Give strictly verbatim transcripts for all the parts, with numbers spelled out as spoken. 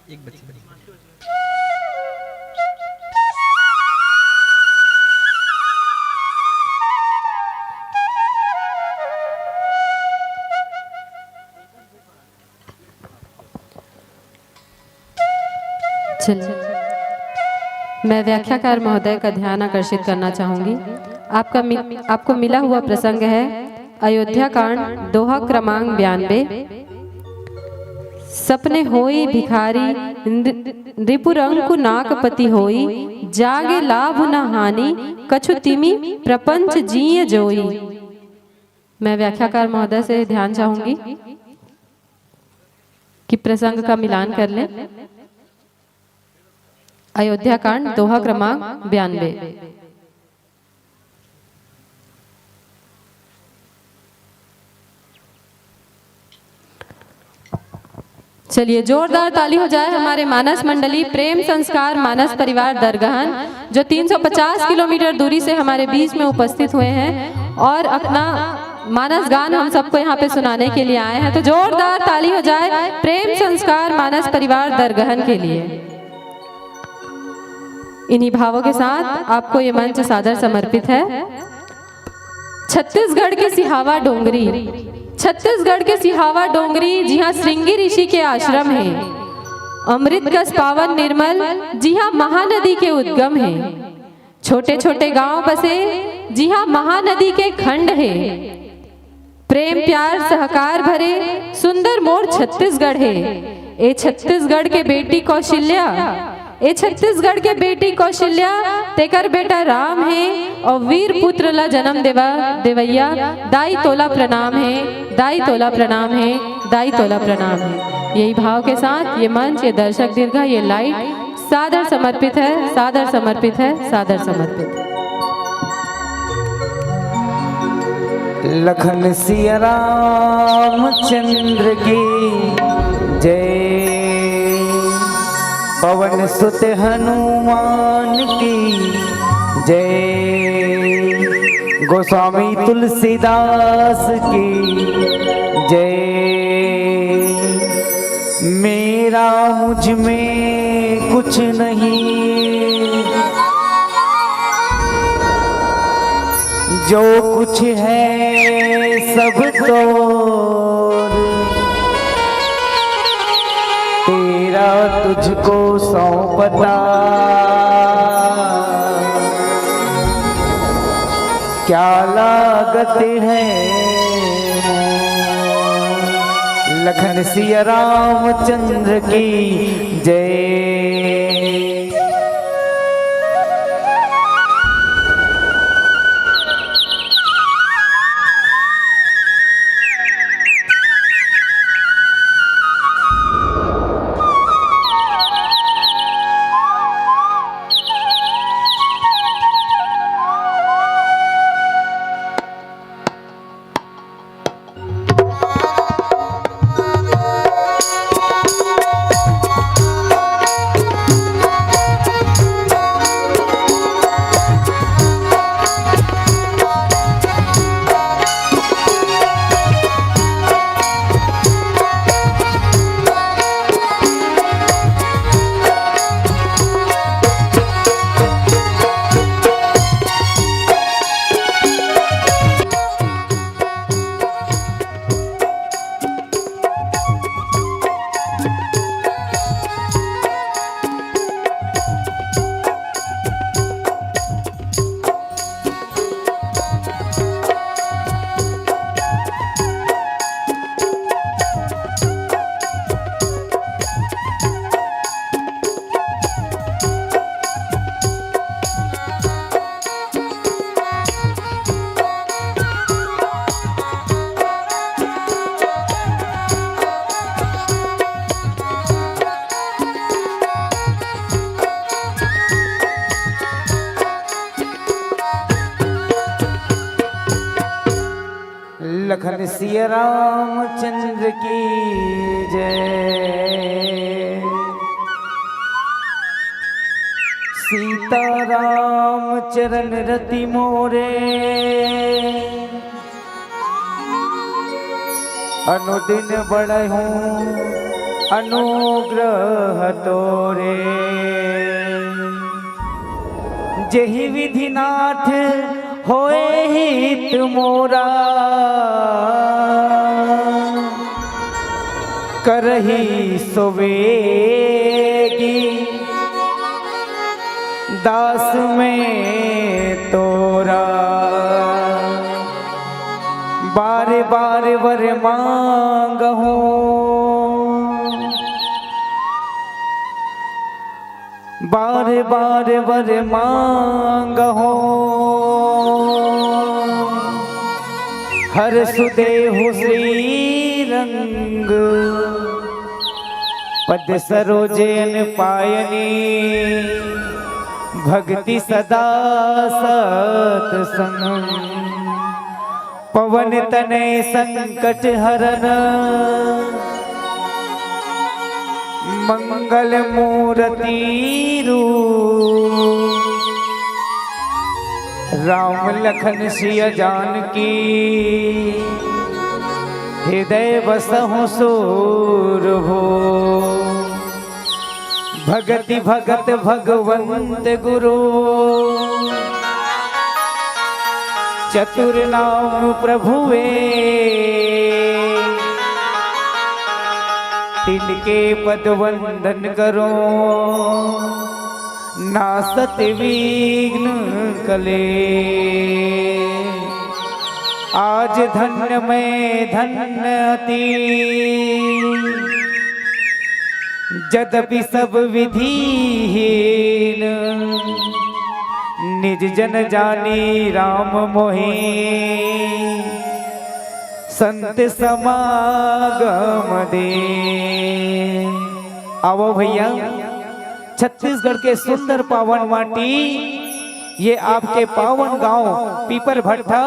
एक बच्चे। चलिए, मैं व्याख्याकार महोदय का ध्यान आकर्षित करना चाहूंगी। आपका मि-, आपको मिला हुआ प्रसंग है अयोध्या कांड, दोहा क्रमांक बयानबे। सपने होई भिखारी, नृ-, नृपुरंकु नाकपति होई, जागे लाभ न हानि, कछु तिमि प्रपंच जिय जोई। मैं व्याख्याकार महोदय से ध्यान चाहूंगी कि प्रसंग का मिलान कर लें। अयोध्या कांड, दोहा क्रमांक बयानबे। चलिए, जोरदार ताली हो जाए हमारे मानस मंडली, प्रेम संस्कार मानस परिवार दरगहन, जो तीन सौ पचास किलोमीटर दूरी से हमारे बीच में उपस्थित हुए हैं और अपना मानस गान हम सबको यहाँ पे सुनाने के लिए आए हैं। तो जोरदार ताली हो जाए प्रेम संस्कार मानस परिवार दरगहन के लिए। इन्हीं भावों के साथ आपको ये मंच सादर समर्पित है। छत्तीसगढ़ के सिहावा डोंगरी, छत्तीसगढ़ के सिहावा डोंगरी, जिहाँ श्रृंगी ऋषि के आश्रम है। अमृत कस पावन निर्मल, जिहाँ महानदी के उद्गम है। छोटे छोटे गांव बसे, जिहाँ महानदी के खंड है। प्रेम प्यार सहकार भरे, सुंदर मोर छत्तीसगढ़ है। ए छत्तीसगढ़ के बेटी कौशल्या, ए छत्तीसगढ़ के बेटी कौशल्या, तेकर बेटा राम है और वीर पुत्र ला जन्म देवा, देवैया दाई तोला प्रणाम है, दाई तोला प्रणाम है, दाई तोला प्रणाम है। यही भाव के साथ ये मंच, ये दर्शक दीर्घा, ये लाइट सादर समर्पित है, सादर समर्पित है, सादर समर्पित है। लखन सिया रामचंद्र की जय, पवन सुत हनुमान की जय, गोस्वामी तुलसीदास की जय। मेरा मुझ में कुछ नहीं, जो कुछ है सब तो तेरा, तुझको सौंपता क्या लागत है। लखन सिया रामचंद्र की जय। लखन सिया रामचंद्र की जय। सीताराम चरण रति मोरे, अनुदिन बढ़हूँ अनुग्रह तोरे। जेहि विधिनाथ होए हित मोरा, करही सोवेगी दास मैं तोरा। बार बार वर मांगहूँ, बार बार वर मांगहूँ, हरसु देहु श्रीरंग। पद सरोजन पायनी, भक्ति सदा सतसंग। पवन तनय संकट हरन, मंगल मूरति रूप। राम लखन सिया जानकी, हृदय बसहु सूर भो। भगति भगत भगवंत गुरु, चतुर नाम प्रभुवे। तिनके पद वंदन करो, नासत विघ्न कले। आज धन्य मैं धन्य अति, जदपि सब विधिहीन। निज जन जानी राम मोहि, संत समागम दे। आवो भैया, छत्तीसगढ़ के सुंदर पावन माटी, ये आपके पावन गांव पीपर भट्ठा,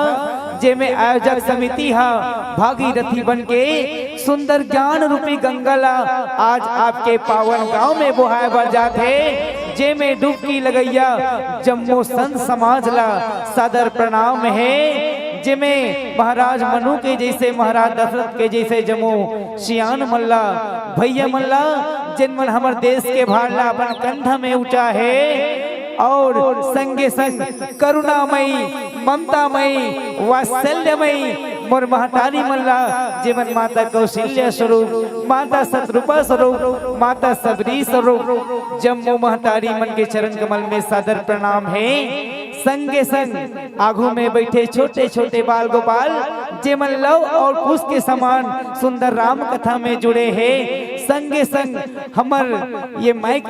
जेमे आयोजक समिति हा भागीरथी बन के सुंदर ज्ञान रूपी गंगा ला आज आपके पावन गांव में बोहाय बर जात हे, जेमे डुबकी लगइया जम्मो संत समाज ला सादर प्रणाम हे, जेमे महाराज मनु के जैसे, महाराज दशरथ के जैसे जम्मो सियान मन ला, भैया मन ला, जेन मन हमर देश के भार ला अपन कंधा में उठा हे, और संगे संग करुणामयी, ममतामयी, वात्सल्यमयी मोर महतारी मन ला, जेमन माता कौशल्या स्वरूप, माता शतरूपा स्वरूप, माता शबरी स्वरूप, जम्मो महतारी मन के चरण कमल में सादर प्रणाम हे। संगे संग आगू में बैठे छोटे छोटे बाल गोपाल, जेमन लव और कुश के समान सुंदर राम कथा में जुड़े हे, संगे संग हमर ये माइक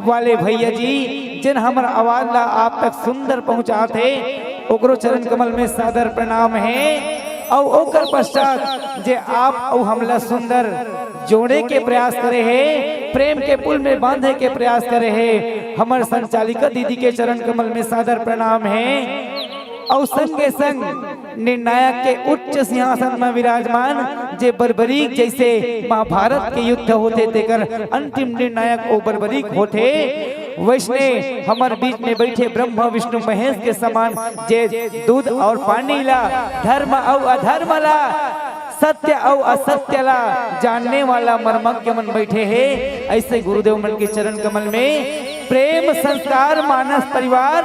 वाले भैया जी, जेन हमर आवाज ला आप तक सुंदर पहुंचात हे, ओकरो चरण कमल में सादर प्रणाम हे। अउ ओकर पश्चात जे आप अउ हमला सुंदर जोड़े के प्रयास करे हे, प्रेम के पुल में बांधे के प्रयास करे हे, हमर संचालिका दीदी के चरण कमल में सादर प्रणाम हे। अउ संगे संग निर्णायक के उच्च सिंहासन में विराजमान, जे बर्बरीक जैसे महाभारत के युद्ध होथे तेकर अंतिम निर्णायक ओ बर्बरीक होथे, वैसने हमर बीच में बैठे ब्रह्मा विष्णु महेश के समान, जे दूध और पानी ला, धर्म अउ अधर्म ला, सत्य अउ असत्य ला जानने वाला मर्मज्ञ मन बैठे हे। ऐसे गुरुदेव मन के चरण कमल में प्रेम संस्कार मानस परिवार,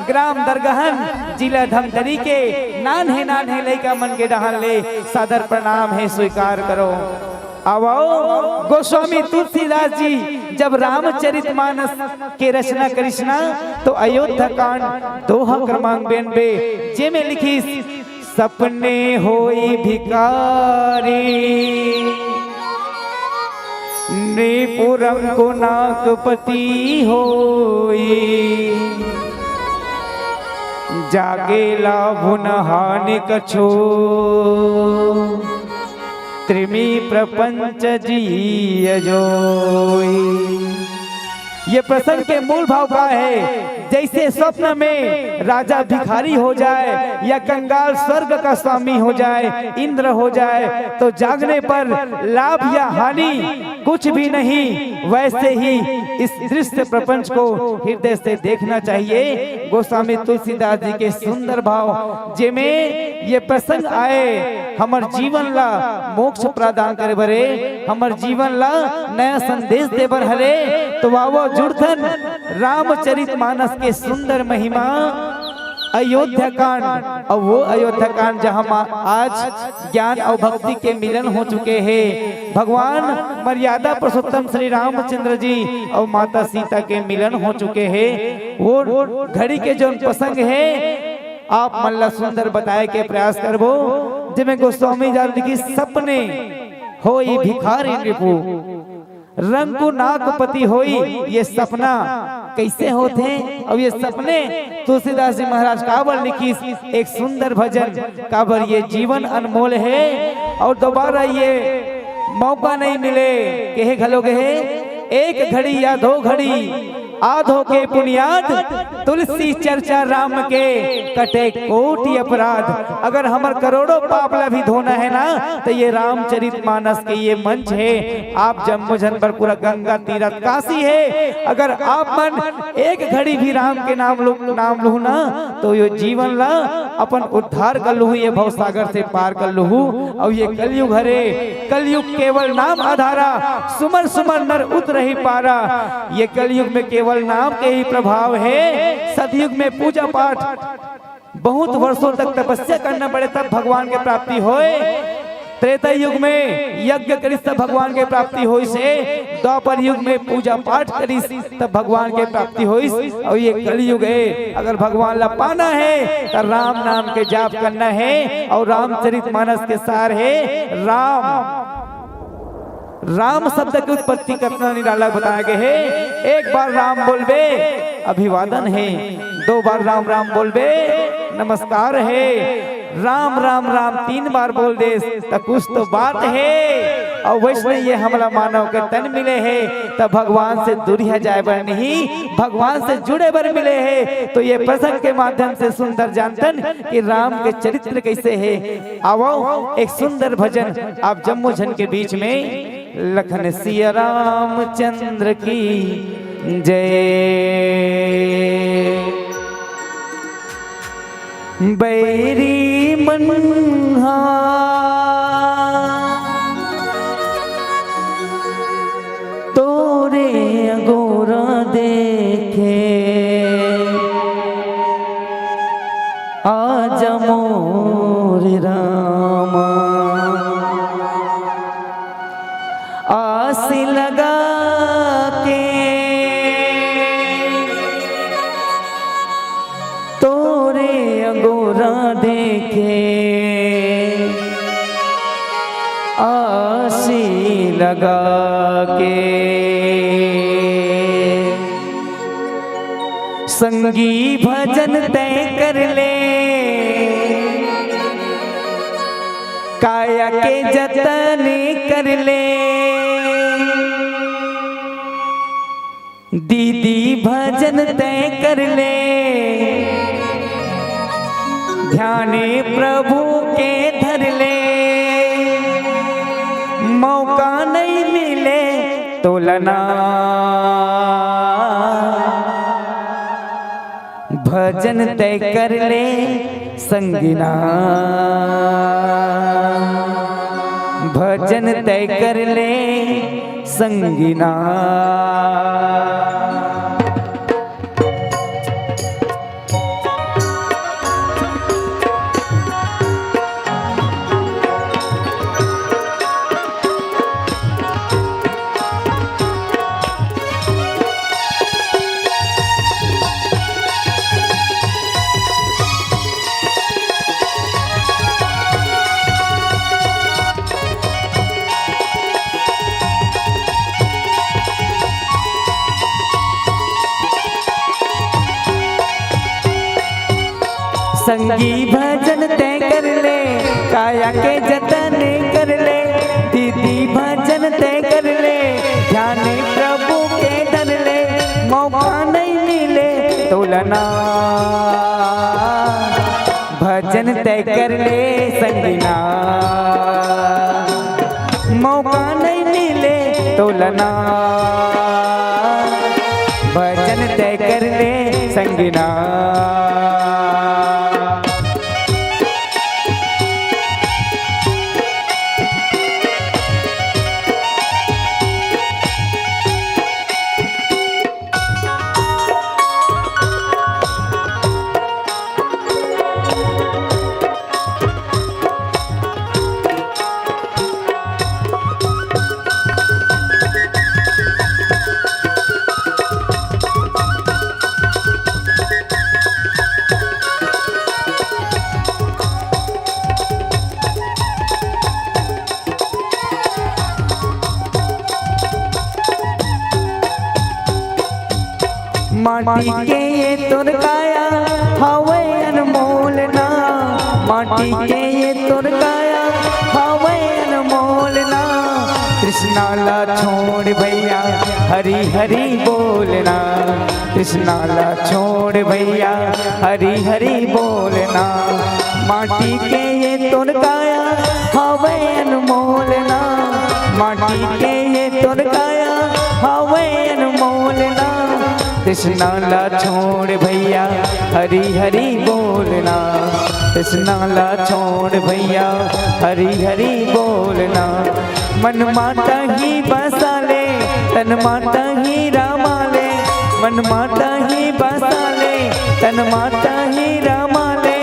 ग्राम दरगहन, जिला धमतरी के नान्हे नान्हे लइका मन के डहान ले सादर प्रणाम हे, स्वीकार करो। आवो, गोस्वामी तुलसीदास जी जब रामचरित मानस के रचना करिस ना, तो अयोध्या कांड दोहा क्रमांक बेनबे, जेमे लिखिस, सपने होई भिखारी, नृपुरंकुनाकपति होई, जागे लाभ न हानि कछो, त्रिमि प्रपंच जिय जोई। ये प्रसंग के मूल भाव का है? जैसे स्वप्न में राजा भिखारी हो जाए या कंगाल स्वर्ग का स्वामी हो जाए, इंद्र हो जाए, तो जागने पर लाभ या हानि कुछ भी नहीं, वैसे ही इस दृश्य प्रपंच को हृदय से देखना चाहिए। गोस्वामी तुलसीदास जी के सुंदर भाव, जेमे ये प्रसंग आए, हमर जीवन ला मोक्ष प्रदान करे बरे, हमर जीवन ला नया संदेश दे बर हरे। तो आवो जुड़थन रामचरित मानस के सुंदर महिमा अयोध्या कांड, और वो अयोध्या कांड जहाँ मा आज ज्ञान और भक्ति के मिलन हो चुके हैं। भगवान मर्यादा पुरुषोत्तम श्री रामचंद्र जी और माता सीता के मिलन हो चुके हैं। वो घड़ी के जोन प्रसंग है, आप मन ला सुंदर बताए के प्रयास करबो। जेमे गोस्वामी जी लिखिस, सपने होई भिखारी रिपु, रंगु नागपति होई। ये सपना कैसे होथे? और ये सपने तुलसीदास जी महाराज काबर लिखिस? एक सुंदर भजन, काबर ये जीवन अनमोल है और दोबारा ये मौका नहीं मिले। कहे घलो गए, एक घड़ी या दो घड़ी आधो के पुनियाद, तुलसी चर्चा राम के कटे कोटि अपराध। अगर हमर करोड़ों पाप ला भी धोना है ना, तो ये रामचरित मानस के ये मंच है। आप जम्मो झन बर पूरा गंगा तीरथ काशी है। अगर आप मन एक घड़ी भी राम के नाम लू, नाम लूहू ना, तो ये जीवन ला अपन उद्धार कर लूहू, ये भवसागर से पार कर लूहू। और ये कलयुग हरे, कलयुग केवल नाम आधारा, सुमर सुमर नर उतरहि पारा। ये कलयुग में केवल नाम के ही प्रभाव है। सतयुग में पूजा पाठ, बहुत वर्षों तक तपस्या करना पड़े तब भगवान के प्राप्ति होए। त्रेता युग में यज्ञ करिस तब भगवान के प्राप्ति होइस हे। द्वापर युग में पूजा पाठ करिस तब भगवान के प्राप्ति होइस। और ये कलयुग है, अगर भगवान ला पाना है तो राम नाम के जाप करना है। और रामचरित मानस के सार है राम। राम शब्द के उत्पत्ति कतना निराला बताया गया है। एक बार राम बोलबे, अभिवादन है। दो बार राम राम बोलबे, नमस्कार है। राम राम राम तीन बार बोल देस, त कुछ तो बात है। और वैसने ये हमला मानव के तन मिले है, त भगवान से दूरिहा जाए बर नहीं, भगवान से जुड़े बर मिले है। तो ये प्रसंग के माध्यम से सुंदर जानतन कि राम के चरित्र कैसे है। आवो, एक सुंदर भजन आप जम्मो झन के बीच में। लखन सिया रामचंद्र की जय। बैरी मन हा तोरे अगोरा देखे, आजा मोर रामा, आस लगा के तोरे अगोरा देखे, आस लगा के। संगी भजन तय कर ले, काया के जतन कर ले। दीदी भजन तय कर ले, ध्यान प्रभु के धर ले। मौका नहीं मिले तोलना, भजन तय कर ले संगिना, भजन तय कर ले संगिना। संगी भजन तय कर ले, काया के जतन कर ले, दीदी भजन तय कर ले, ध्यान प्रभु के धर ले। मौका नहीं मिले तोलन संगना, मौका नहीं मिले तोला ना, भजन तय कर ले संगना। माटी के ये तोर काया हवय अनमोल ना, माटी के ये तोर काया हवय अनमोल ना। कृष्णा ला छोड़ भैया, हरी हरी बोलना। कृष्णा ला छोड़ भैया, हरी हरी बोलना। माटी के ये तोर काया हवय अनमोल ना, माटी के ये तोर काया हवय अनमोल ना। कृष्णा ला छोड़ भैया, हरी हरी बोलना। कृष्णा ला छोड़ भैया, हरी हरी बोलना। मन माता ही बसा ले, तन माता ही रमा ले। मन माता ही बसा ले, तन माता ही रमा ले।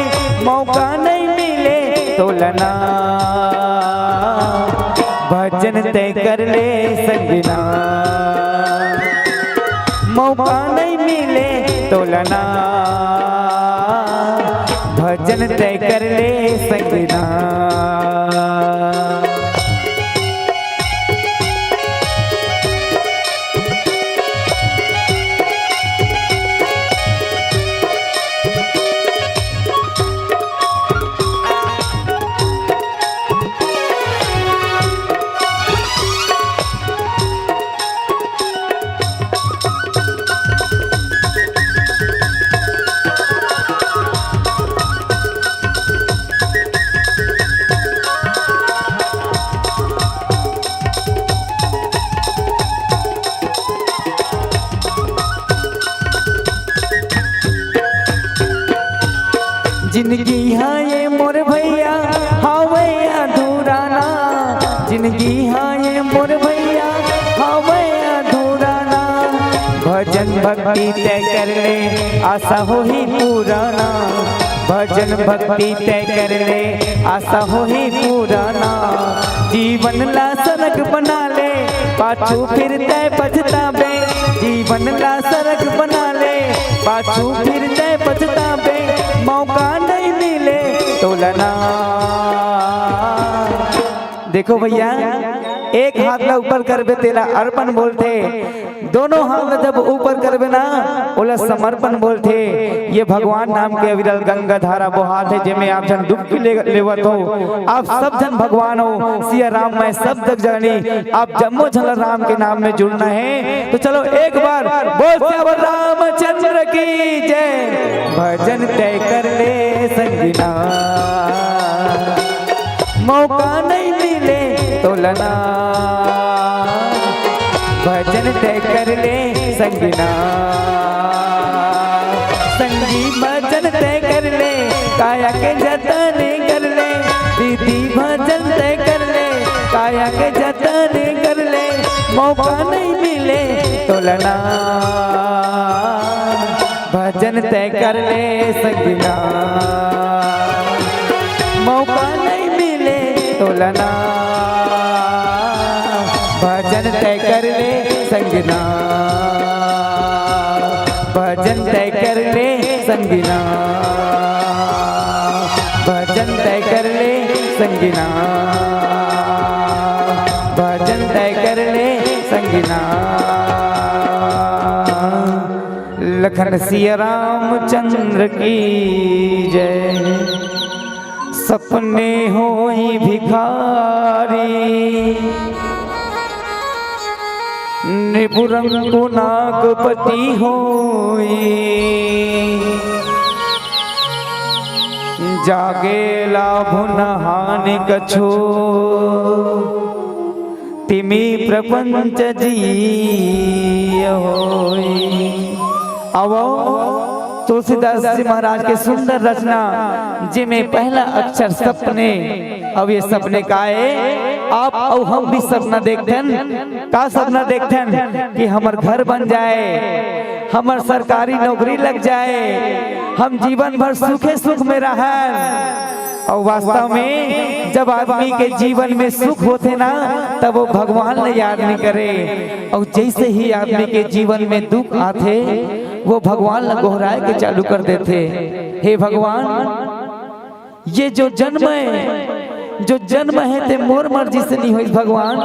मौका नहीं मिले तोला ना, भजन तय कर ले संगना। मौका नहीं मिले तोला ना, भजन तय कर ले संगना। जिंदगी हा ये मोर भैया, हावय अधूरा ना। जिंदगी हा ये मोर भैया, हावय अधूरा ना। भजन भक्ति तय कर ले, आशा होही पूरा ना। भजन भक्ति तय कर ले, आशा होही पूरा ना। जीवन ला सरग बना ले, पाछू फिर तय पछताबे। जीवन ला सरग बना ले, पाछू फिर तय पछताबे। मौका नहीं मिले तोला ना। देखो भैया, एक हाथ ला ऊपर करबे तेला अर्पण बोलथे, दोनों हाथ ला जब ऊपर करबे ना, ओला समर्पण बोलथे। ये भगवान नाम के अविरल गंगा धारा बोहात हे, जेमे आप झन डुबकी ले, लेवत हो। आप सब झन भगवान हो, सिया राम मैं सब जग जानी। आप जम्मो झन ला राम के नाम में जुड़ना हे। तो चलो एक बार बोल सियावर रामचंद्र की जय। भजन तय कर ले संगना, मौका नहीं मिले तोला ना। भजन तय कर ले संगना, संगी भजन तय कर ले, काया के जतन कर ले। दीदी भजन तय कर ले, काया के जतन कर ले। मौका नहीं मिले तोला ना, भजन तय कर ले संगना। मौका नहीं मिले तोला ना, भजन तय कर ले संगना। भजन तय कर ले संगना, भजन तय कर ले संगना। भजन तय कर ले संगना। लखन सिया रामचंद्र की जय। सपने होई भिखारी, निबुरंग को नागपति होई। जागे लाभु न हानि कछु, तिमी प्रपंच जीय होई। आवो, तुलसीदास जी महाराज के सुंदर रचना, जेमे पहला अक्षर सपने। अब ये सपने का ए, आप अउ हम भी सपना देखथन। का सपना देखथन? कि हमर घर बन जाए, हमर सरकारी नौकरी लग जाए, हम जीवन भर सुखे सुख में रहन। अउ वास्तव में जब आदमी के जीवन में सुख होथे ना, तब वो भगवान ल याद नइ करे। अउ जैसे ही आदमी के जीवन में दुख आथे, वो भगवान ल गोहराए के चालू कर देथे, "हे भगवान, ये जो जन्म हे, जो जन्म हे ते मोर मर्जी से नइ होइस भगवान,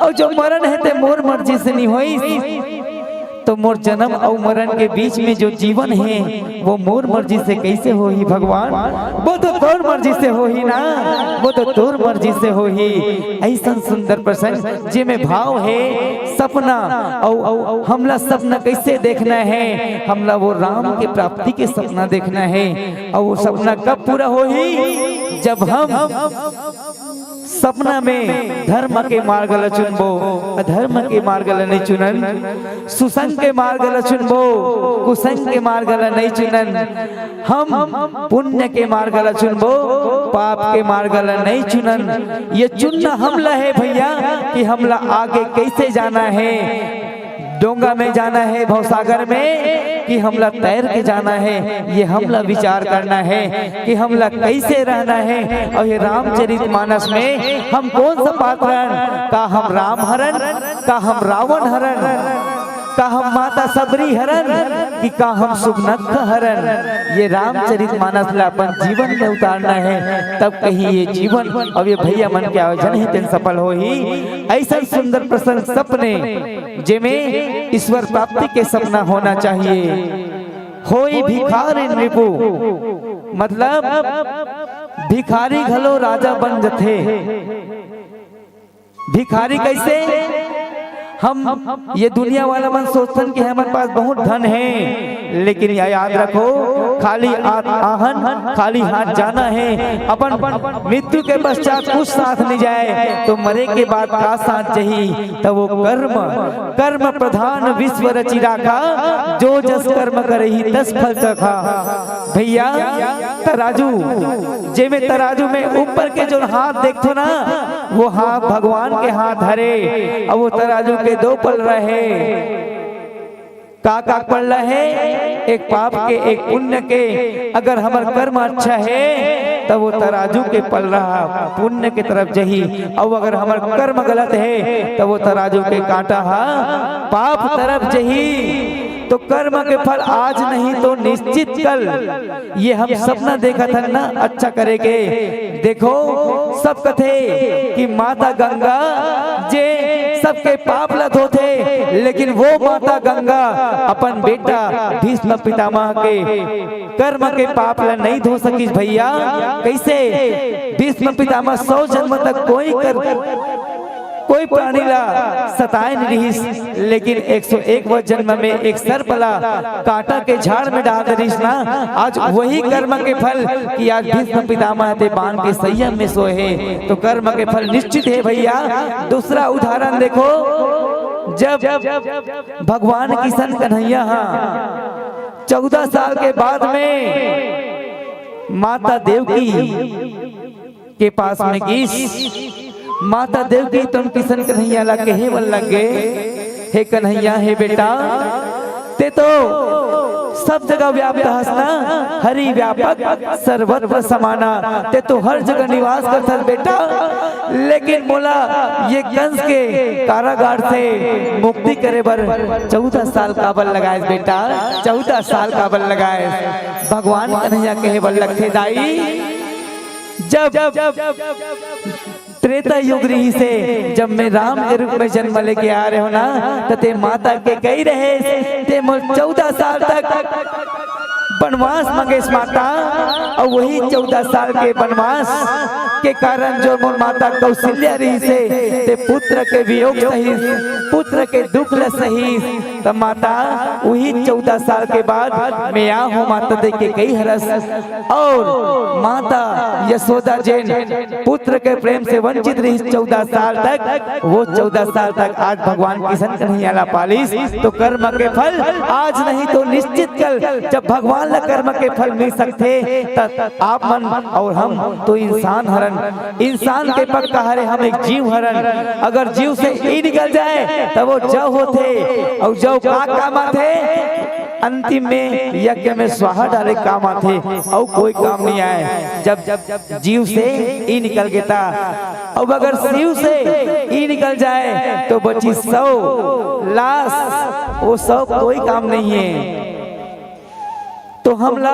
अउ जो मरन हे ते मोर मर्जी से नइ होइस, तो मोर जन्म अउ मरन के बीच में जो जीवन हे, वो मोर मर्जी से कइसे होही भगवान? वो तो तोर मर्जी से होही ना, वो तो तोर मर्जी से होही।" अइसन सुंदर प्रसंग, जेमे भाव हे सपना, अउ, अउ हमला सपना कइसे देखना हे? हमला वो राम के प्राप्ति के सपना देखना हे। अउ वो सपना कब पूरा होही? जब हम सपना में धर्म के मार्ग ल चुनबो, अधर्म के मार्ग ल नइ चुनन, सुसंग के मार्ग ल चुनबो, कुसंग के मार्ग ल नइ चुनन, हम पुण्य के मार्ग ल चुनबो, पाप के मार्ग ल नइ चुनन। ये चुनना हमला हे भैया, कि हमला आगे कइसे जाना हे। डोंगा में जाना हे, भवसागर में, कि हमला तैर के जाना हे, ये हमला विचार करना हे कि हमला कइसे रहना हे। अउ ये रामचरित मानस में हम कोन सा पात्र हरन? का हम राम हरन? का हम रावण हरन? का हम माता सबरी हरन? कि का हम सुबनख हरन? ये रामचरित मानस ला अपन जीवन में उतारना हे, तब कहीं ये जीवन अउ ये भैया मन के आयोजन हे तेन सफल होही। अइसन सुंदर प्रसंग सपने, जेमे ईश्वर प्राप्ति के सपना होना चाहिए। होई भिखारी नृपु, मतलब भिखारी घलो राजा बन जथे। भिखारी कइसे? हम ये दुनिया वाला मन सोचथन कि हमर पास बहुत धन हे, लेकिन या याद रखो, खाली हाथ आहन, खाली हाथ जाना हे। अपन मृत्यु के पश्चात कुछ साथ नइ जाए, तो मरे के बाद का साथ जाही? त वो कर्म, कर्म प्रधान विश्व रचि राखा, जो जस कर्म करही तस फल चखा। भैया, तराजू, जेमे तराजू में ऊपर के जो हाथ देखथो ना, वो हाथ भगवान के हाथ हरे, अउ वो तराजू के दो पलड़ा हे। का का पलड़ा हे? एक पाप के, एक पुण्य के। अगर हमर कर्म अच्छा हे, त वो तराजू के पलड़ा पुण्य के तरफ जही, अउ अगर हमर कर्म गलत हे, त वो तराजू के कांटा हा पाप तरफ जही। तो कर्म के फल आज नहीं तो निश्चित कल। ये हम सपना देखत हन ना अच्छा करे के। देखो, सब कथे कि माता गंगा जे सबके पाप ला धोथे, लेकिन वो माता गंगा अपन बेटा भीष्म पितामह के कर्म के पाप ला नइ धो सकिस भैया। कइसे? भीष्म पितामह सौ जन्म तक कोई कर कोई प्राणी ला सताए नइ रिहिस, लेकिन एक सौ एक व जन्म में एक सर्प ला कांटा के झाड़ में डाल दे रिहिस ना। आज वही कर्म के फल कि आज भीष्म पितामह ते बाण के संयम में सोए हे, तो कर्म के फल निश्चित हे भैया। दूसरा उदाहरण देखो, जब भगवान किशन कन्हैया हा चौदह साल के बाद में माता देवकी के पास में गिस। माता देवकी तुन किशन कन्हैया ला कहे बर लग गे, "हे कन्हैया, हे बेटा, ते तो सब जगह व्याप्त हस ना, हरि व्यापक सर्वत्र समाना, ते तो हर जगह निवास करथस बेटा, लेकिन मोला ये कंस के कारागार से मुक्ति करे बर चौदह साल काबर लगाएस बेटा, चौदह साल काबर लगाएस?" भगवान कन्हैया कहे बर लगथे, दाई, जब त्रेता युग रिहिसे, जब मैं राम के रूप में जन्म लेके आ रहे हो ना, त ते माता के कही रहे, ते मोर चौदह साल तक बनवास मंगेस माता, अउ वही चौदह साल के बनवास के कारण जो मोर माता कौशल्या रहिस हे, ते पुत्र के वियोग सहिस, पुत्र के दुख ल सहिस, त माता उही चौदह साल के बाद मैं आहूं माता दे के कहि हरस। अउ माता यशोदा जेन पुत्र के प्रेम से वंचित रहिस चौदह साल तक, वो चौदह साल तक आज भगवान किशन कन्हैया ला पालिस। तो कर्म के फल आज नहीं तो निश्चित कल, जब भगवान ला कर्म के फल मिल सकथे, त आप मन अउ हम तो इंसान हरन, इंसान के पक्का हरे, हम एक जीव हरन। अगर जीव से ई निकल जाए, त वो जव होथे, अउ जव का काम आथे? अंतिम में यज्ञ में स्वाहा डाले काम आथे, अउ कोई काम नहीं आए। जब जीव से ई निकल गे त, अब अगर शिव से ई निकल जाए, तो बची सौ लाश, वो सौ कोई काम नहीं है। तो हमला,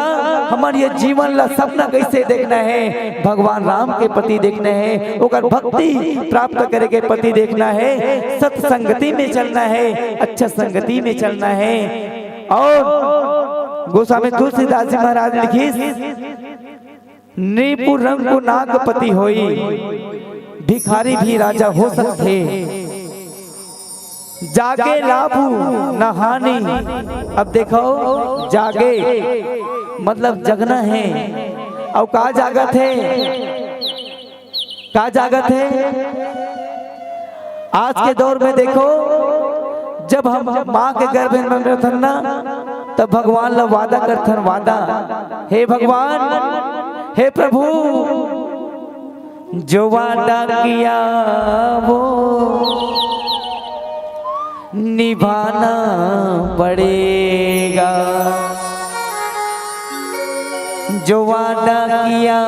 हमर ये जीवन ला सपना कैसे देखना है? भगवान राम के प्रति देखना है, ओकर भक्ति प्राप्त करे के प्रति देखना है, सत्संगति में चलना है, अच्छा संगति में चलना है। और गोस्वामी तुलसीदास जी महाराज लिखिस, नृपु रंकु नागपति होई, भिखारी भी राजा हो सकथे। जागे लाभू न हानि। अब देखो, जागे मतलब जगना है। अउ का जागत है? का जागत है? आज के दौर में देखो, जब हम माँ के गर्भ में रथन ना, तब भगवान ला वादा करथन, वादा, हे भगवान, हे प्रभु, जो वादा किया वो निभाना पड़ेगा, जो वादा किया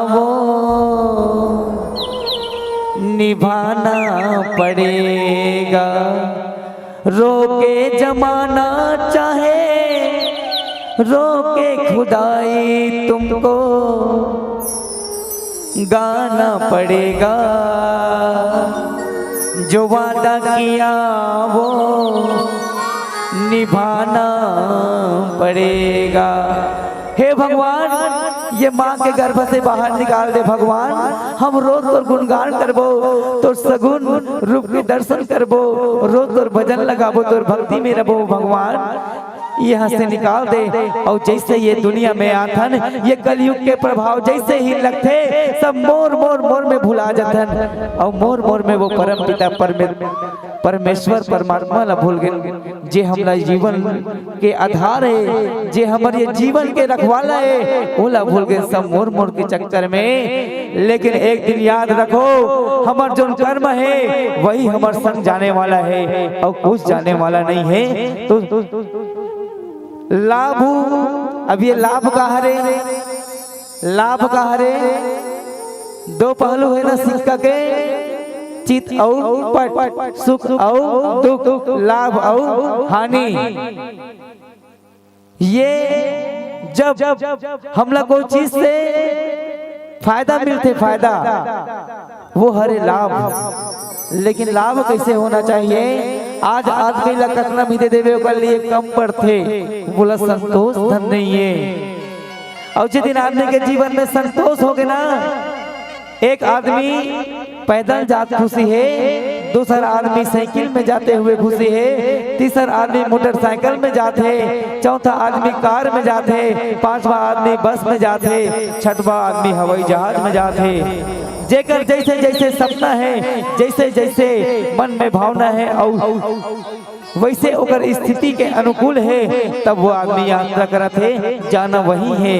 वो निभाना पड़ेगा। रोके जमाना चाहे रोके खुदाई, तुमको गाना पड़ेगा, जो वादा किया वो निभाना पड़ेगा। हे भगवान, ये माँ के गर्भ से बाहर निकाल दे भगवान। हम रोज तोर गुणगान करबो, तोर सगुन रूप के दर्शन करबो, रोज तोर भजन लगाबो, तोर भक्ति में रबो भगवान। यहाँ से निकाल दे। अउ जैसे ये दुनिया में आथन, ये कलयुग के प्रभाव जैसे ही लगथे, सब मोर मोर मोर में भुला जाथन। अउ मोर मोर में वो परम पिता परमे-, परमेश्वर परमात्मा ला भूल गेन, जे हमला जीवन के आधार है, जे हमर ये जीवन के रखवाला है, ओला भूल गेन सब मोर मोर के चक्कर में। लेकिन एक दिन याद रखो, हमर जोन कर्म है, वही हमर संग जाने वाला है, अउ कुछ जाने वाला नहीं है। तो लाभ, अब ये लाभ का हरे, लाभ का हरे, दो पहलू है ना सिक्का के, चित अउ पट, सुख अउ दुख, लाभ अउ हानि। ये जब हमला कोई चीज से फायदा मिलथे, फायदा, वो हरे लाभ। लेकिन लाभ कैसे होना चाहिए? आज आदमी ला कतना भी दे देवे, ओकर लिए कम पड़थे, बोला संतोष धन नहीं है। अउ जे दिन आदमी के जीवन में संतोष होगे ना, एक आदमी पैदल जात खुशी है, दूसर आदमी साइकिल में जाते हुए खुशी है, तीसर आदमी मोटरसाइकिल में जात है, चौथा आदमी कार में जात है, पांचवा आदमी बस में जात है, छठवा आदमी हवाई जहाज में जात है। जेकर जैसे जैसे सपना है, जैसे जैसे मन में भावना है, अउ वैसे ओकर स्थिति के अनुकूल है, तब वो आदमी यात्रा करत है, जाना वही है।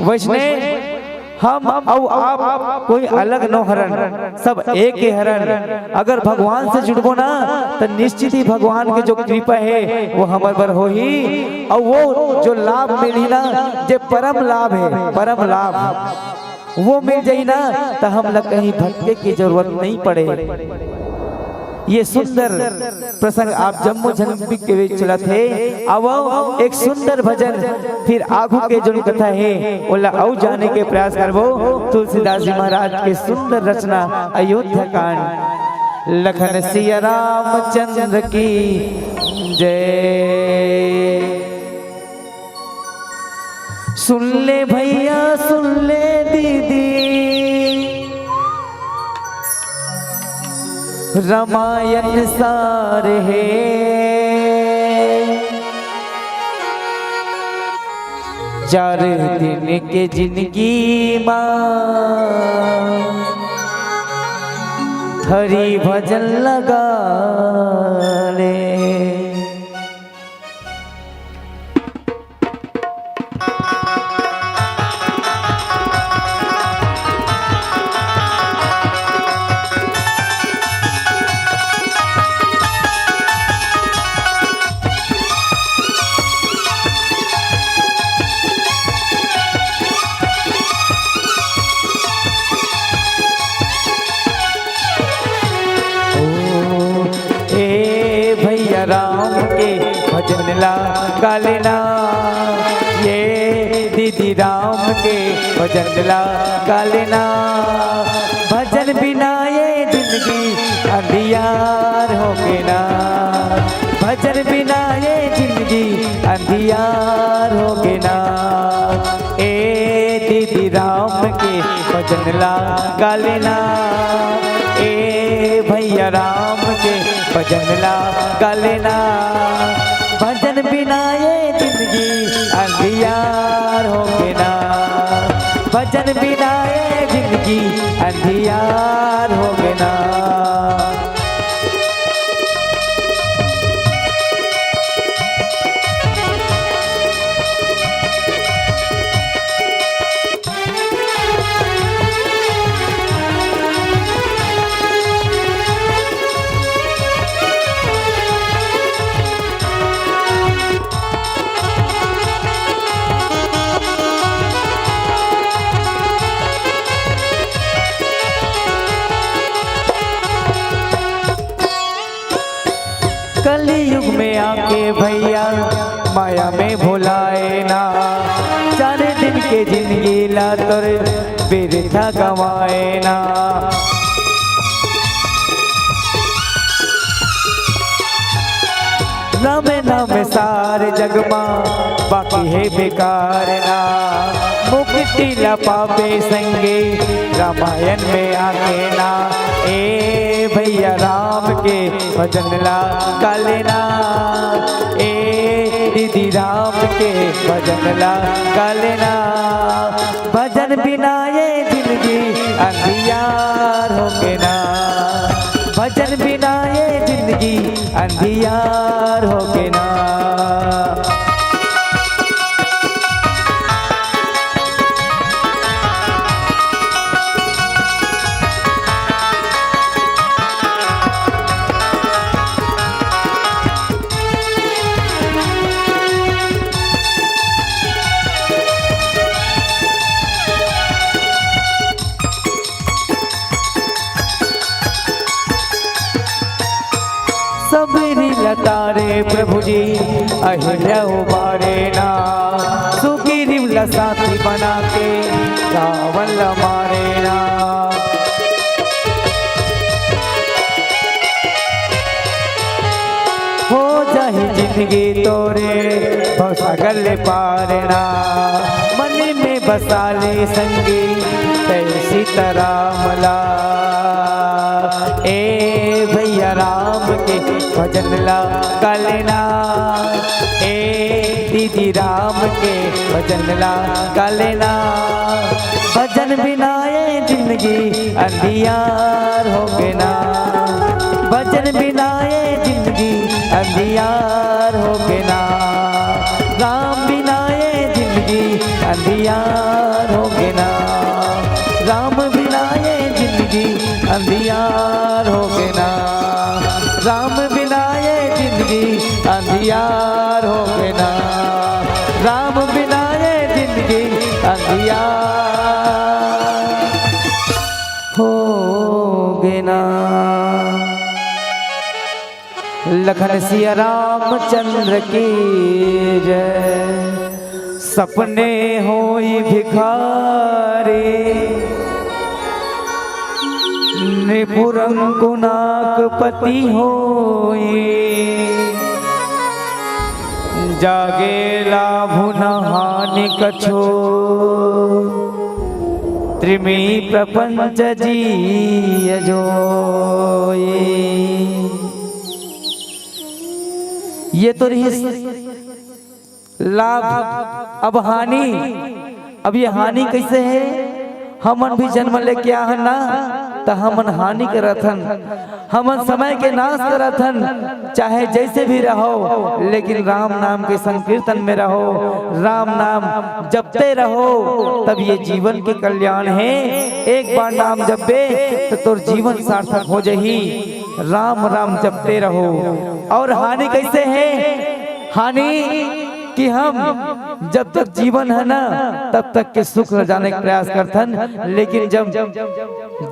वैसने हम अउ आप कोई अलग नो हरन, सब एक ही हरन। अगर भगवान से जुड़बो ना, तो निश्चित ही भगवान के जो कृपा है, वो हमर बर होही। अउ वो जो लाभ मिली ना, जे परम लाभ है, परम लाभ, वो मिल जाई ना, तो हमला कहीं भटके की जरूरत नहीं पड़े। ये सुंदर प्रसंग आप जम्मो झन बिक के चलत हे। आवो एक सुंदर भजन फिर आगू के जोन कथा हे, ओला अउ जाने के प्रयास करबो। तुलसीदास जी महाराज के सुंदर रचना अयोध्या कांड। लखन सिया रामचंद्र की जय। सुन ले भैया, सुन ले दीदी, रामायण सार हे चार दिन के जिंदगी मा, हरि भजन लगा ले। ओ, ए भैया राम के भजन ला गा लेना, ये दीदी राम के भजन ला गा लेना। भजन बिना ये जिंदगी अंधियार हो गे ना, भजन बिना ये जिंदगी अंधियार हो गे ना। ए दीदी राम के भजन ला गा लेना, ए भैया राम के भजन ला गा लेना। भजन बिना ये जिंदगी अंधियार हो गे ना, भजन बिना ये जिंदगी अंधियार हो गे ना। कलयुग में आके भैया माया में भुलाए ना, चार दिन के जिंदगी ला तोर बिरथा गंवाए ना। नाम नाम सार जग मा बाकी हे बेकार ना, मुक्ति ला पाबे संगी रामायण में आके ना। ए भैया राम के भजन ला गा लेना, ए दीदी राम के भजन ला गा लेना। भजन बिना ये जिंदगी अंधियार हो गे ना, भजन बिना ये जिंदगी अंधियार हो गे ना। सबरी लतारे प्रभु जी अहिल्या उबारे ना, सुग्रीव ला साथी बना के रावण ला मारे ना। हो जाही जिंदगी तोरे भवसागर ले पार ना, मन में बसा ले संगी तैं सीताराम ला। ए भैया राम के भजन ला गा लेना, ए दीदी राम के भजन ला गा लेना। भजन बिना ये जिंदगी अंधियार हो गे ना, भजन बिना ये जिंदगी अंधियार हो गे ना। राम बिना ये जिंदगी अंधियार हो गे ना, राम बिना ये जिंदगी अंधियार हो गे ना, राम बिना ये जिंदगी अंधियार हो गे ना, राम बिना ये जिंदगी अंधियार हो गे ना। लखन सिया रामचंद्र की जय। सपने होई भिखारी, नृपुर अंकुनाक पति होई, जागे लाभ न हानि कछो। त्रिमी प्रपंच जिय जोई। ये तो रहिस लाभ। अब हानि, अब ये हानि कइसे हे? हमन भी जनम लेके आहन ना, त हमन हानि करत हन। हमन समय के नाश करत हन। चाहे जइसे भी रहो, लेकिन राम नाम के संकीर्तन में रहो, राम नाम जपते रहो, तब ये जीवन के कल्याण हे। एक बार नाम जपबे, त तोर जीवन सार्थक हो जही। राम राम जपते रहो। अउ हानि कइसे हे? हानि कि हम जब तक जीवन हे ना, तब तक के सुख ल जाने के प्रयास करथन, लेकिन जब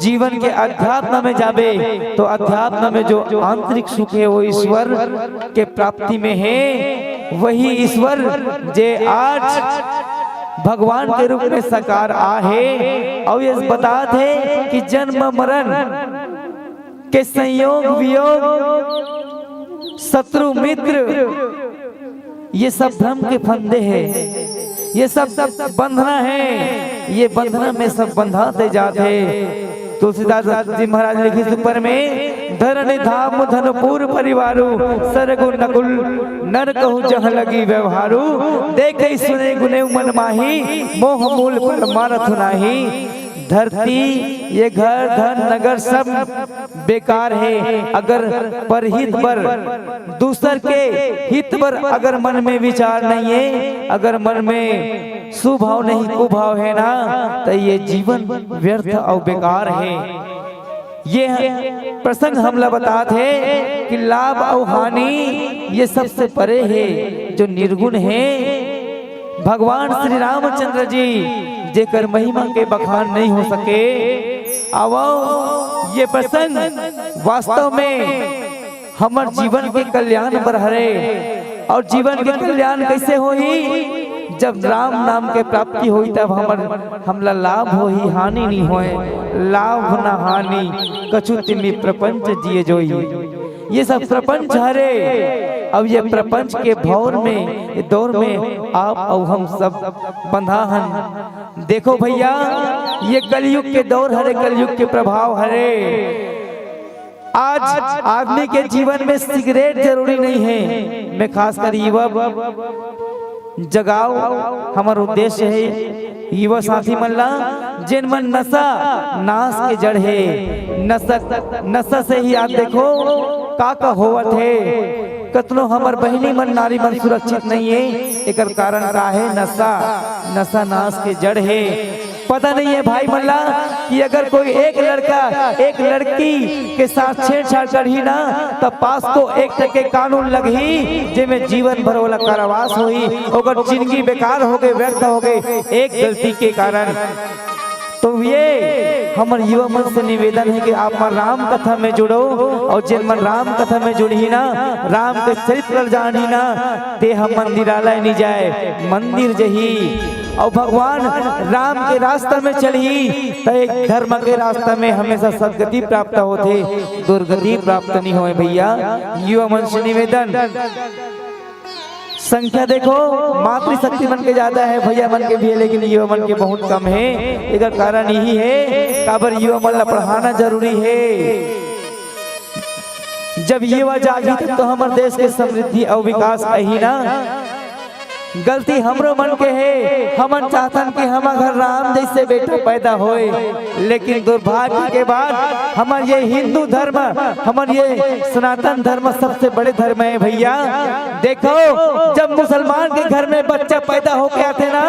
जीवन के अध्यात्म में जाबे, तो अध्यात्म में जो आंतरिक सुख हे, वो ईश्वर के प्राप्ति में हे। वही ईश्वर जे आज भगवान के रूप में साकार आहे, अउ ये बतात हे कि जन्म मरण के संयोग वियोग, शत्रु मित्र, ये सब भ्रम के फंदे हे, ये सब बंधना हे, ये बंधना में सब बंधाते जात हे। तुलसीदास जी महाराज लिखिस ऊपर में, धरणी धाम धनपुर परिवारु, सरगु नकुल नर कहु जह लगी व्यवहारु, देखे सुने गुने मन माही, मोह मूल पर मारत नाही। धरती, ये घर, धन, नगर सब बेकार हे, अगर परहित बर, दूसर के हित बर अगर मन में विचार नइ हे, अगर मन में सुभाव नहीं कुभाव हे ना, त ये जीवन व्यर्थ अउ बेकार हे। ये प्रसंग हमला बतात हे कि लाभ अउ हानि ये सबसे परे हे, जो निर्गुण हे। भगवान श्री रामचंद्र जी, जेकर महिमा के बखान नहीं हो सके। आवव, ये प्रसंग वास्तव में हमर जीवन के कल्याण बर हरे। अउ जीवन के कल्याण कइसे होही? जब राम नाम के प्राप्ति होही, तब हमर, हमला लाभ होही, हानि नहीं होय। लाभ न हानि कछु तिमी प्रपंच जिय जोई। ये सब प्रपंच हरे। अब ये प्रपंच के भौर में, ये दौर में आप अउ हम सब बंधा हन। देखो भइया, ये कलयुग के दौर हरे, कलयुग के प्रभाव हरे। आज आदमी के जीवन में सिगरेट जरूरी नहीं हे। मैं खासकर युवा जगाव हमर उद्देश्य हे, युवा साथी मन ला, जेन मन नशा नाश के जड़ हे। नशा, नशा से ही आज देखो का का होवत हे। कतनो हमर बहिनी मन, नारी मन सुरक्षित नहीं हे। एकर कारण का हे? नशा। नशा नाश के जड़ हे। पता नहीं हे भाई मन ला कि अगर कोई एक लड़का एक लड़की के साथ छेड़छाड़ करही ना, त पास को एक टके कानून लगही, जेमे जीवन भर ओला कारावास होही, ओकर जिंदगी बेकार हो गे, व्यर्थ हो गे, एक गलती के कारण। तो ये हमर युवा मन से निवेदन हे कि आप मन राम कथा में जुड़ो, अउ जेन मन राम कथा में जुड़ही ना, राम के चरित्र ल जानही ना, ते ह मंदिरालय नहीं जाय, मंदिर जही। अउ भगवान राम के रास्ता में चलही, त एक धर्म के रास्ता में हमेशा सदगति प्राप्त होथे, दुर्गति प्राप्त नहीं होय भइया। युवा मन से निवेदन, संख्या देखो, मातृशक्ति मन के ज्यादा हे, भइया मन के भी हे, लेकिन युवा मन के बहुत कम हे। एकर कारण यही हे, काबर युवा मन ला पढ़ाना जरूरी हे। जब युवा जागही, तब तो हमर देश के समृद्धि अउ विकास आही ना। गलती हमरो मन के हे, हमन चाहथन कि हमर घर राम जइसे बेटा पैदा होय, लेकिन दुर्भाग्य के बात, हमर ये हिंदू धर्म, हमर ये सनातन धर्म सबसे बड़े धर्म हे भइया। देखो, जब मुसलमान के घर में बच्चा पैदा होके आथे ना,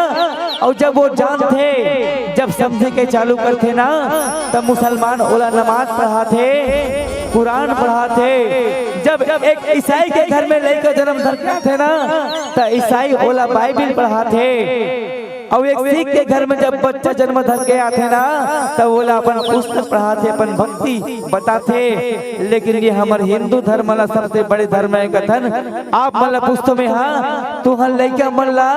अउ जब वो जानथे, जब समझे के चालू करथे ना, तब मुसलमान ओला नमाज पढ़ाथे, कुरान पढ़ाथे। जब एक ईसाई के घर में लइका जन्म धर के आथे ना, त ईसाई ओला बाइबिल पढ़ाथे। अउ एक सिख के घर में जब बच्चा जन्म धर के आथे ना, त ओला अपन पुस्तक पढ़ाथे, अपन भक्ति बताथे। लेकिन ये हमर हिंदू धर्म ला सबसे बड़े धर्म हे कथन। आप मन ला पूछथों मैं, हाँ, तुहर लइका मन ला,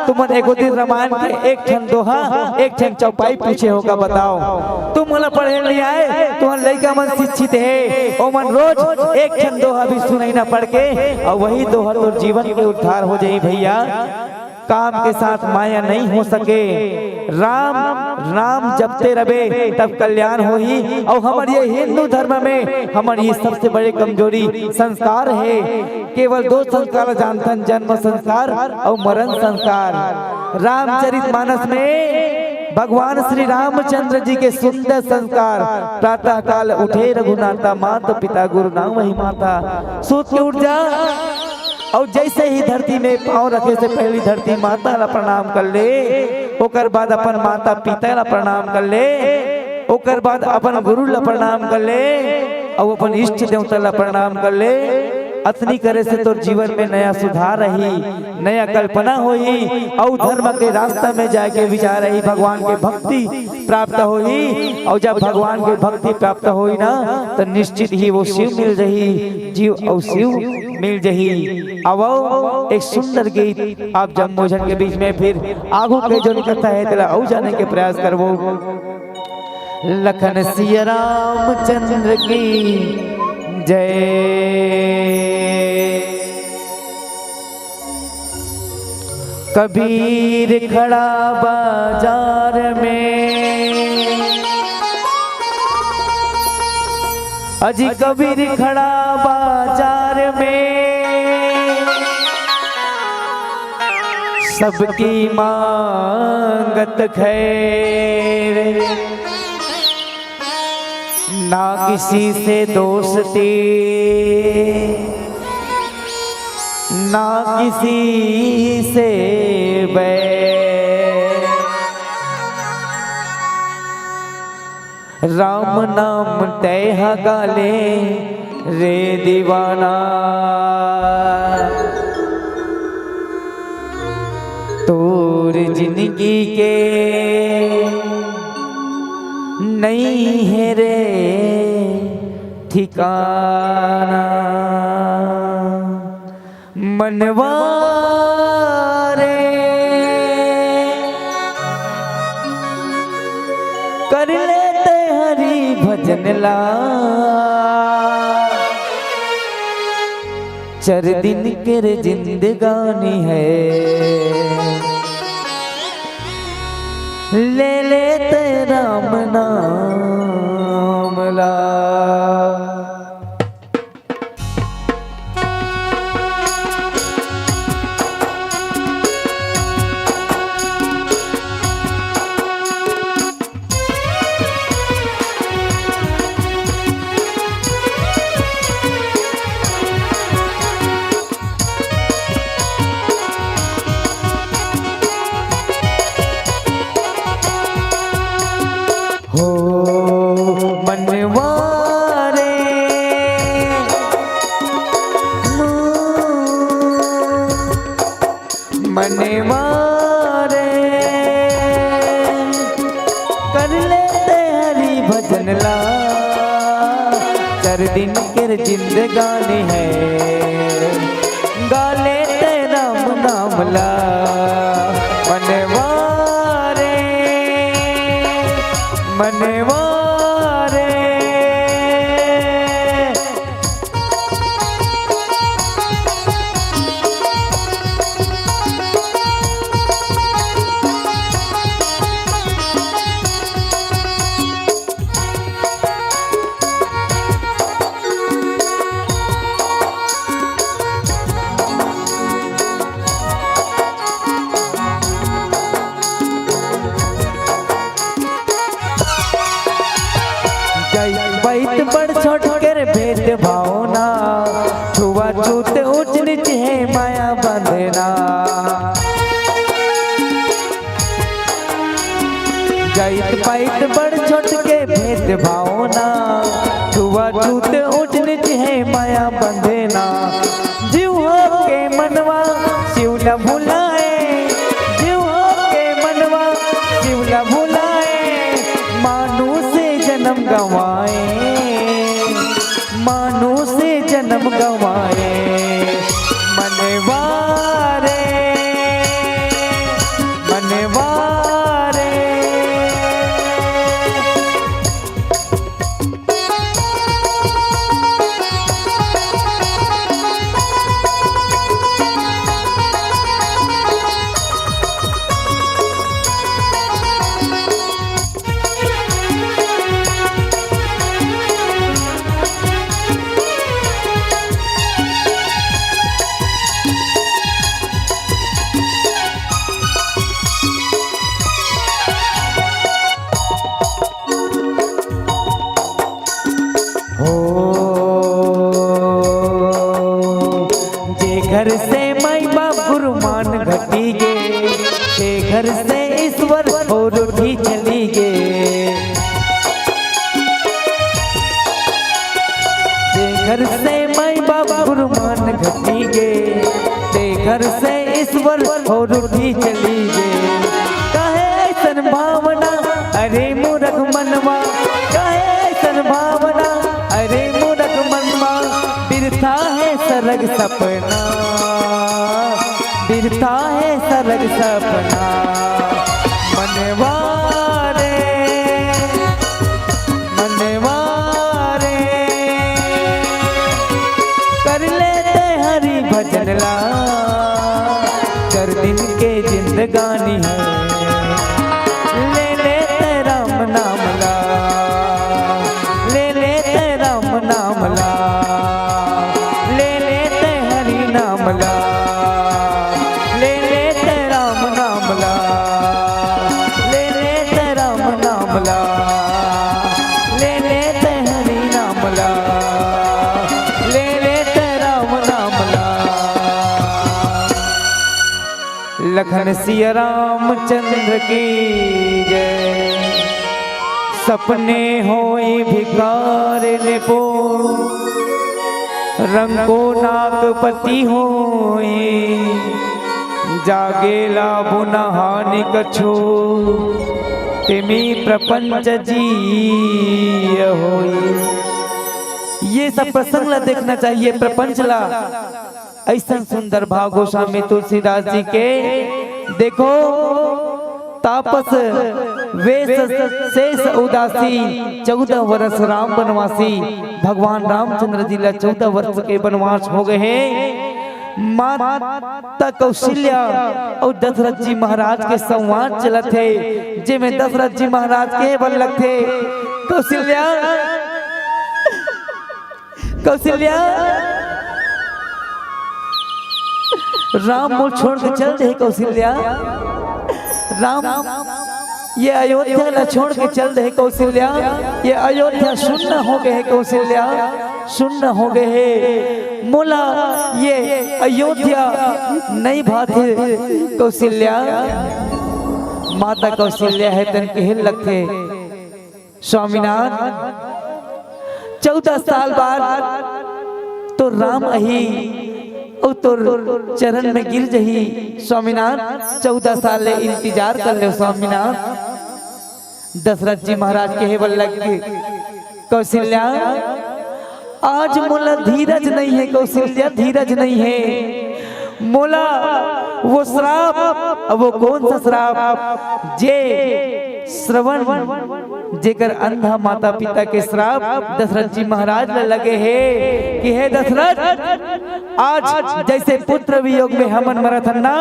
तुमन एको दिन रामायण के एक ठन दोहा, एक ठन चौपाई पूछे हो का, बताओ। तुम मन ला पढ़े नहीं आय, तुहर लइका मन शिक्षित हे, ओमन रोज एक ठन दोहा भी सुनही ना पढ़ के, अउ वही दोहा तोर जीवन के उद्धार हो जाही भइया। काम के साथ माया नहीं हो सके। राम, राम जपते रबे तब कल्याण होही। अउ हमर ये हिंदू धर्म में हमर ये सबसे बड़े कमजोरी संस्कार हे। केवल दो संस्कार जानथन, जन्म संस्कार अउ मरण संस्कार। रामचरित मानस में भगवान श्री रामचंद्र जी के सुंदर संस्कार, प्रातः काल उठे रघुनाथा, मात पिता गुरु नाम वही माता। सूत के उठ जा, अउ जैसे ही धरती में पाँव रखे से पहली धरती माता ला प्रणाम कर ले, ओकर बाद अपन माता पिता ला प्रणाम कर ले, ओकर बाद अपन गुरु ला प्रणाम कर ले, अउ अपन इष्ट देवता ला प्रणाम कर ले। अतनी करे से तोर जीवन में नया सुधार रही, नया कल्पना होही, अउ धर्म के रास्ता में जाए के विचार रही, भगवान के भक्ति प्राप्त होही, अउ जब भगवान के भक्ति प्राप्त होही ना, तो निश्चित ही वो शिव मिल जही, जीव अउ शिव मिल जही। आवो, एक सुंदर गीत आप जम्मो झन के बीच में, फिर आगू के जोन कथा हे, तेला अउ जाने के प्रयास करबो। लखन सिया रामचंद्र की जय। कबीर खड़ा बाजार में, अजी कबीर खड़ा बाजार में, सबकी मांगत खैर, ना किसी से दोस्ती, ना किसी से बैर। राम नाम तैं ह गा ले रे दीवाना, तोर जिनगी के नइ हे रे ठिकाना। मनवा रे, कर ले तैं हरि भजन ला, चार दिन के रे जिंदगानी हे, ले ले तैं राम नाम ला। हो मनवा रे, मनवा रे, कर ले तैं हरि भजन ला, चार दिन के जिंदगानी हे, गा ले तैं राम नाम ला। मनवा रे, मनवा रे। जाइत पाइत बड़ छोट के रे भेदभाव ना, छुआछूत ऊंच नीच हे माया बंधना। जाइत पाइत बड़ छोट के भेदभाव ना, छुआछूत ऊंच नीच हे माया बंधना। जीव होके मनवा शिव ल भुलाए, जीव होके मनवा शिव ल भुलाए, मानुष जनम गंवाए, मानुष जनम गंवाए। मनवा रे, मनवा रे। घर से माई बाप गुरुमान घटी गे, ते घर से ईश्वर और उठी चली गे। ते घर से माई बाप गुरुमान घटी गे, ते घर से ईश्वर और उठी चली गे। काहे ऐसन भावना, अरे मूरख मनवा, काहे ऐसन भावना, अरे मूरख मनवा, बिरथा हे सरग सपना, बिरथा हे सरग सपना। मनवा रे, मनवा रे, कर लेते हरि भजन ला, कर दिन के जिंदगानी है। ले लेते राम नाम ला, ले लेते राम नाम ला, ले लेते हरि नाम ला, ले लेते राम नाम ला, ले लेते राम नाम ला, ले लेते हरि नाम ला, ले लेते राम नाम ला। लखन सिया रामचंद्र की जय। सपने होई भिखारिन पो, रंको नागपति होई, जागेला बुनहानि कछो, तिमी प्रपंच जीय होई। ये सब प्रसंग ला देखना चाहिए, प्रपंच ला। ऐसन सुंदर भाव गोस्वामी तुलसीदास जी के। देखो, तापस वेश शेष उदासी, चौदह वर्ष राम बनवासी। भगवान रामचंद्र जी ला चौदह वर्ष के बनवास हो गए हैं। माता कौशल्या और दशरथ जी महाराज के संवाद चलत हे, जेमे दशरथ जी महाराज कहे बर लगथे, कौशल्या, कौशल्या, राम मोला छोड़ के चल दे, कौशल्या। राम ये अयोध्या ला छोड़ के चल दे, कौशल्या। ये अयोध्या सुन्न हो गए हे, कौशल्या, सुन्न हो गए हे। मोला ये अयोध्या नहीं भाथे, कौशल्या। माता कौशल्या हे तेन कहे लगथे, स्वामीनाथ, चौदह साल बाद तोर राम आही अउ तोर चरण में गिर जही। स्वामीनाथ, चौदह साल ले इंतजार कर ले स्वामीनाथ। दशरथ जी महाराज कहे बर लग गे, कौशल्या, आज मोला धीरज नहीं है कौशल्या, धीरज नहीं है। मोला वो श्राप, अब वो कौन सा श्राप, जे श्रवण, जेकर अंधा माता पिता के श्राप दशरथ जी महाराज ल लगे हे कि हे दशरथ, आज जैसे पुत्र वियोग में हमन मरत हन ना,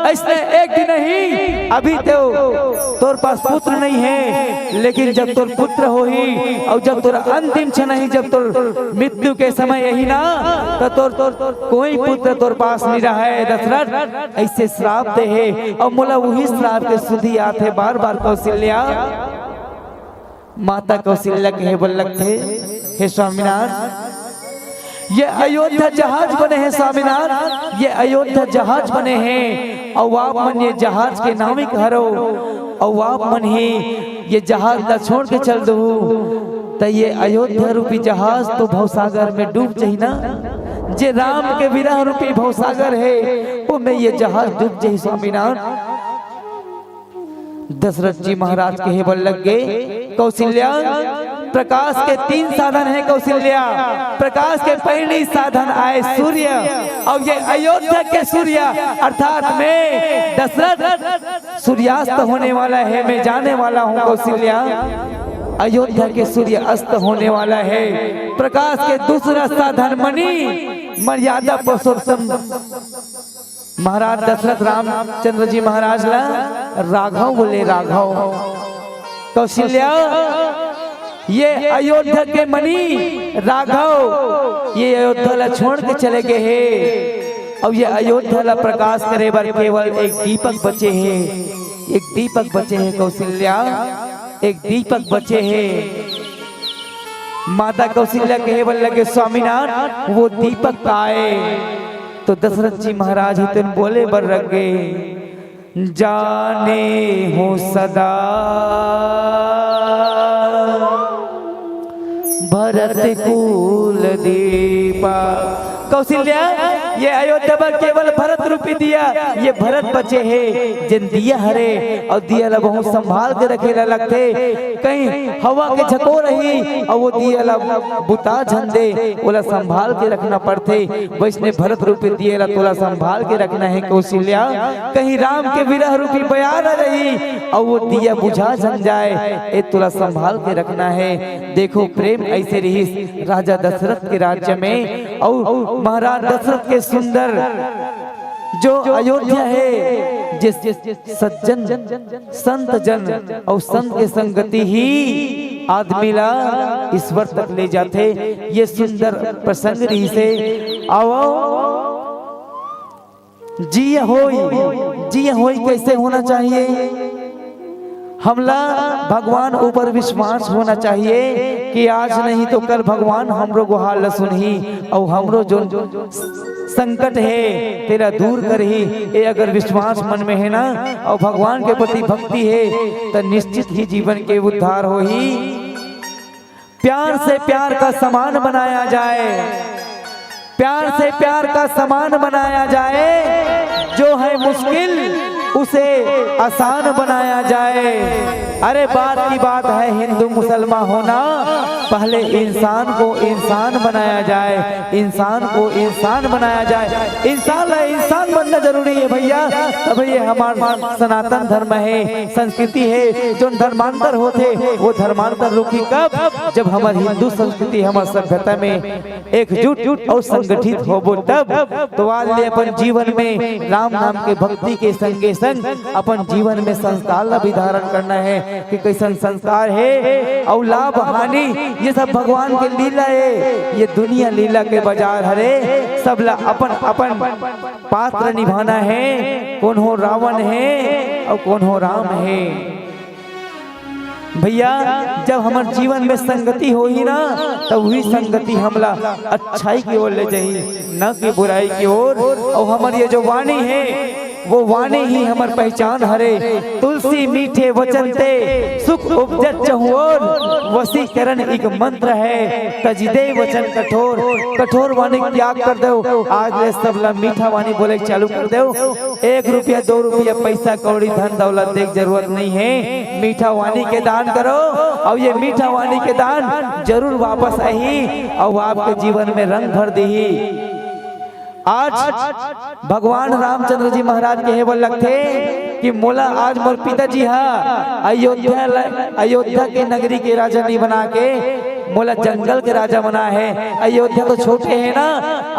ऐसने एक दिन ही अभी तो तोर पास पुत्र नहीं है, लेकिन जब तोर पुत्र होही अउ जब तोर अंतिम क्षण ही, जब तोर मृत्यु के समय यही ना, तो तोर, तोर कोई पुत्र तोर पास नहीं रहा है दशरथ। ऐसे श्राप दे हे अउ मोला वही श्राप के सुधी आथे बार बार कौशल्या। माता कौशल्या कहे बर लगथे, हे स्वामीनाथ, ये अयोध्या जहाज बने हे स्वामीनाथ, ये अयोध्या जहाज बने हे, अउ आप मन ये जहाज के नाविक हरो, अउ आप मन ही ये जहाज ला छोड़ के चल दहू, त ये अयोध्या रूपी जहाज तो भवसागर में डूब जही ना। जे राम के विरह रूपी भवसागर हे, ओमे ये जहाज डूब जही स्वामीनाथ। दशरथ जी महाराज कहे बर लग गे, कौशल्या, प्रकाश के तीन साधन है कौशल्या। प्रकाश के पहली साधन आए सूर्य, अउ ये अयोध्या के सूर्य अर्थात मैं दशरथ सूर्यास्त होने वाला है, मैं जाने वाला हूँ कौशल्या। अयोध्या के सूर्य अस्त होने वाला है। प्रकाश के दूसरा साधन मणि, मर्यादा पुरुषोत्तम महाराज दशरथ रामचंद्र जी महाराज ला राघव बोले, राघव। कौशल्या, ये अयोध्या के मणि राघव ये अयोध्या ला छोड़ के चले गए हे, अउ ये अयोध्या ला प्रकाश करे बर केवल एक दीपक बचे हे, एक दीपक बचे हे कौशल्या, एक दीपक बचे हे। माता कौशल्या कहे बर लगे, स्वामीनाथ, वो दीपक का है? तो दशरथ जी महाराज ही तेन बोले बर लग गे, जाने हो सदा भरत कुल दीपा। कौशल्या, ये अयोध्या बर केवल भरत रूपी दिया, ये भरत बचे हे, जेन दिया हरे अउ दिया ला बहुत संभाल के रखे ला लगथे। कहीं हवा के झकोर रही अउ वो दिया ला बुता झन दे, ओला संभाल के रखना पड़थे। वैसने भरत रूपी दिया ला तोला संभाल के रखना हे कौशल्या, कहीं राम के विरह रूपी बयार आ रही अउ वो दिया बुझा झन जाए, ए तोला संभाल के रखना हे। देखो, प्रेम ऐसे रहिस राजा दशरथ के राज्य में अउ महाराज दशरथ के सुंदर जो अयोध्या हे, जिस सज्जन, संत जन अउ संत के संगति ही आदमी ला ईश्वर तक ले जाथे। ये सुंदर प्रसंग रहिसे। आओ, जिय होई, जिय होई कैसे होना चाहिए? हमला भगवान ऊपर विश्वास होना चाहिए कि आज नहीं तो कल भगवान हमरो गुहार ला सुनही अउ हमरो जो संकट हे, तेला दूर करही। ए अगर विश्वास मन में हे ना, अउ भगवान के प्रति भक्ति हे, त निश्चित ही जीवन के उद्धार होही। प्यार से प्यार का सामान बनाया जाए, प्यार से प्यार का सामान बनाया जाए, जो है मुश्किल उसे आसान बनाया जाए। अरे, बात की बात है हिंदू मुसलमान होना, पहले इंसान को इंसान बनाया जाए, इंसान को इंसान बनाया जाए। इंसान ला इंसान बनना जरूरी है भैया, तभी ये हमारा सनातन धर्म है, संस्कृति है। जो धर्मांतर होथे, वो धर्मांतर रुकी कब? जब हमार हिंदू संस्कृति, हमार सभ्यता में एकजुट अउ संगठित होबो तब। तो आज ले अपन जीवन में राम नाम के भक्ति के संगे संग अपन जीवन में संस्कार ला भी धारण करना है कि कैसन संस्कार हे अउ लाभ हानि, ये सब भगवान के लीला हे। ये दुनिया लीला के बाजार हरे, सब ला अपन अपन पात्र निभाना हे। कोन हो रावण हे अउ कोन हो राम हे। भैया, जब हमर जीवन में संगति होही ना, तब वही संगति हमला अच्छाई की ओर ले जाही, न कि बुराई की ओर। अउ हमर ये जो वाणी हे, वो वाणी ही हमर पहचान हरे। तुलसी मीठे वचन ते सुख उपजत चहुओर, वशीकरण एक मंत्र हे, तजि दे वचन कठोर। कठोर वाणी त्याग कर देव, आज ले सब ला मीठा वाणी बोले चालू कर देव। एक रुपया, दो रुपया, पैसा कौड़ी, धन दौलत देख जरूरत नहीं हे। मीठा वाणी के दान करो, अउ ये मीठा वाणी के दान जरूर वापस आही अउ आपके जीवन में रंग भर दीही। आज भगवान रामचंद्र जी महाराज कहे बर लगथे कि मोला आज मोर पिताजी हा अयोध्या ल-, अयोध्या के नगरी के राजा नहीं बना के मोला जंगल के राजा बना हे। अयोध्या तो छोटे हे ना,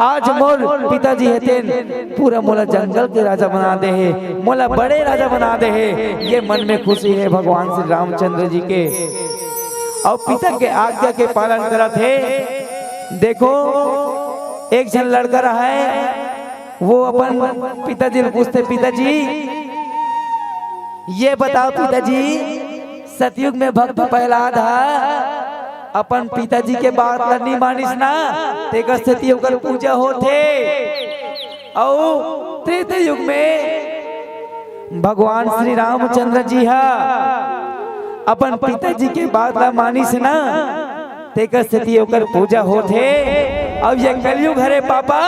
आज मोर पिताजी हे तेन पूरा मोला जंगल के राजा बना दे हे, मोला बड़े राजा बना दे हे। ये मन में खुशी हे भगवान श्री रामचंद्र जी के, अउ पिता के आज्ञा के पालन करत हे। देखो, एक झन लड़का रहे, वो अपन पिताजी ल पूछथे, पिताजी, ये बताओ पिताजी, सतयुग में भक्त प्रहलाद हा अपन पिताजी के बात ला नी मानिस ना, तेकर सेती ओकर पूजा होथे। अउ त्रेता युग में भगवान श्री रामचंद्र जी हा अपन पिताजी के बात ला मानिस ना, तेकर सेती ओकर पूजा होथे। अब ये कलयुग हरे पापा,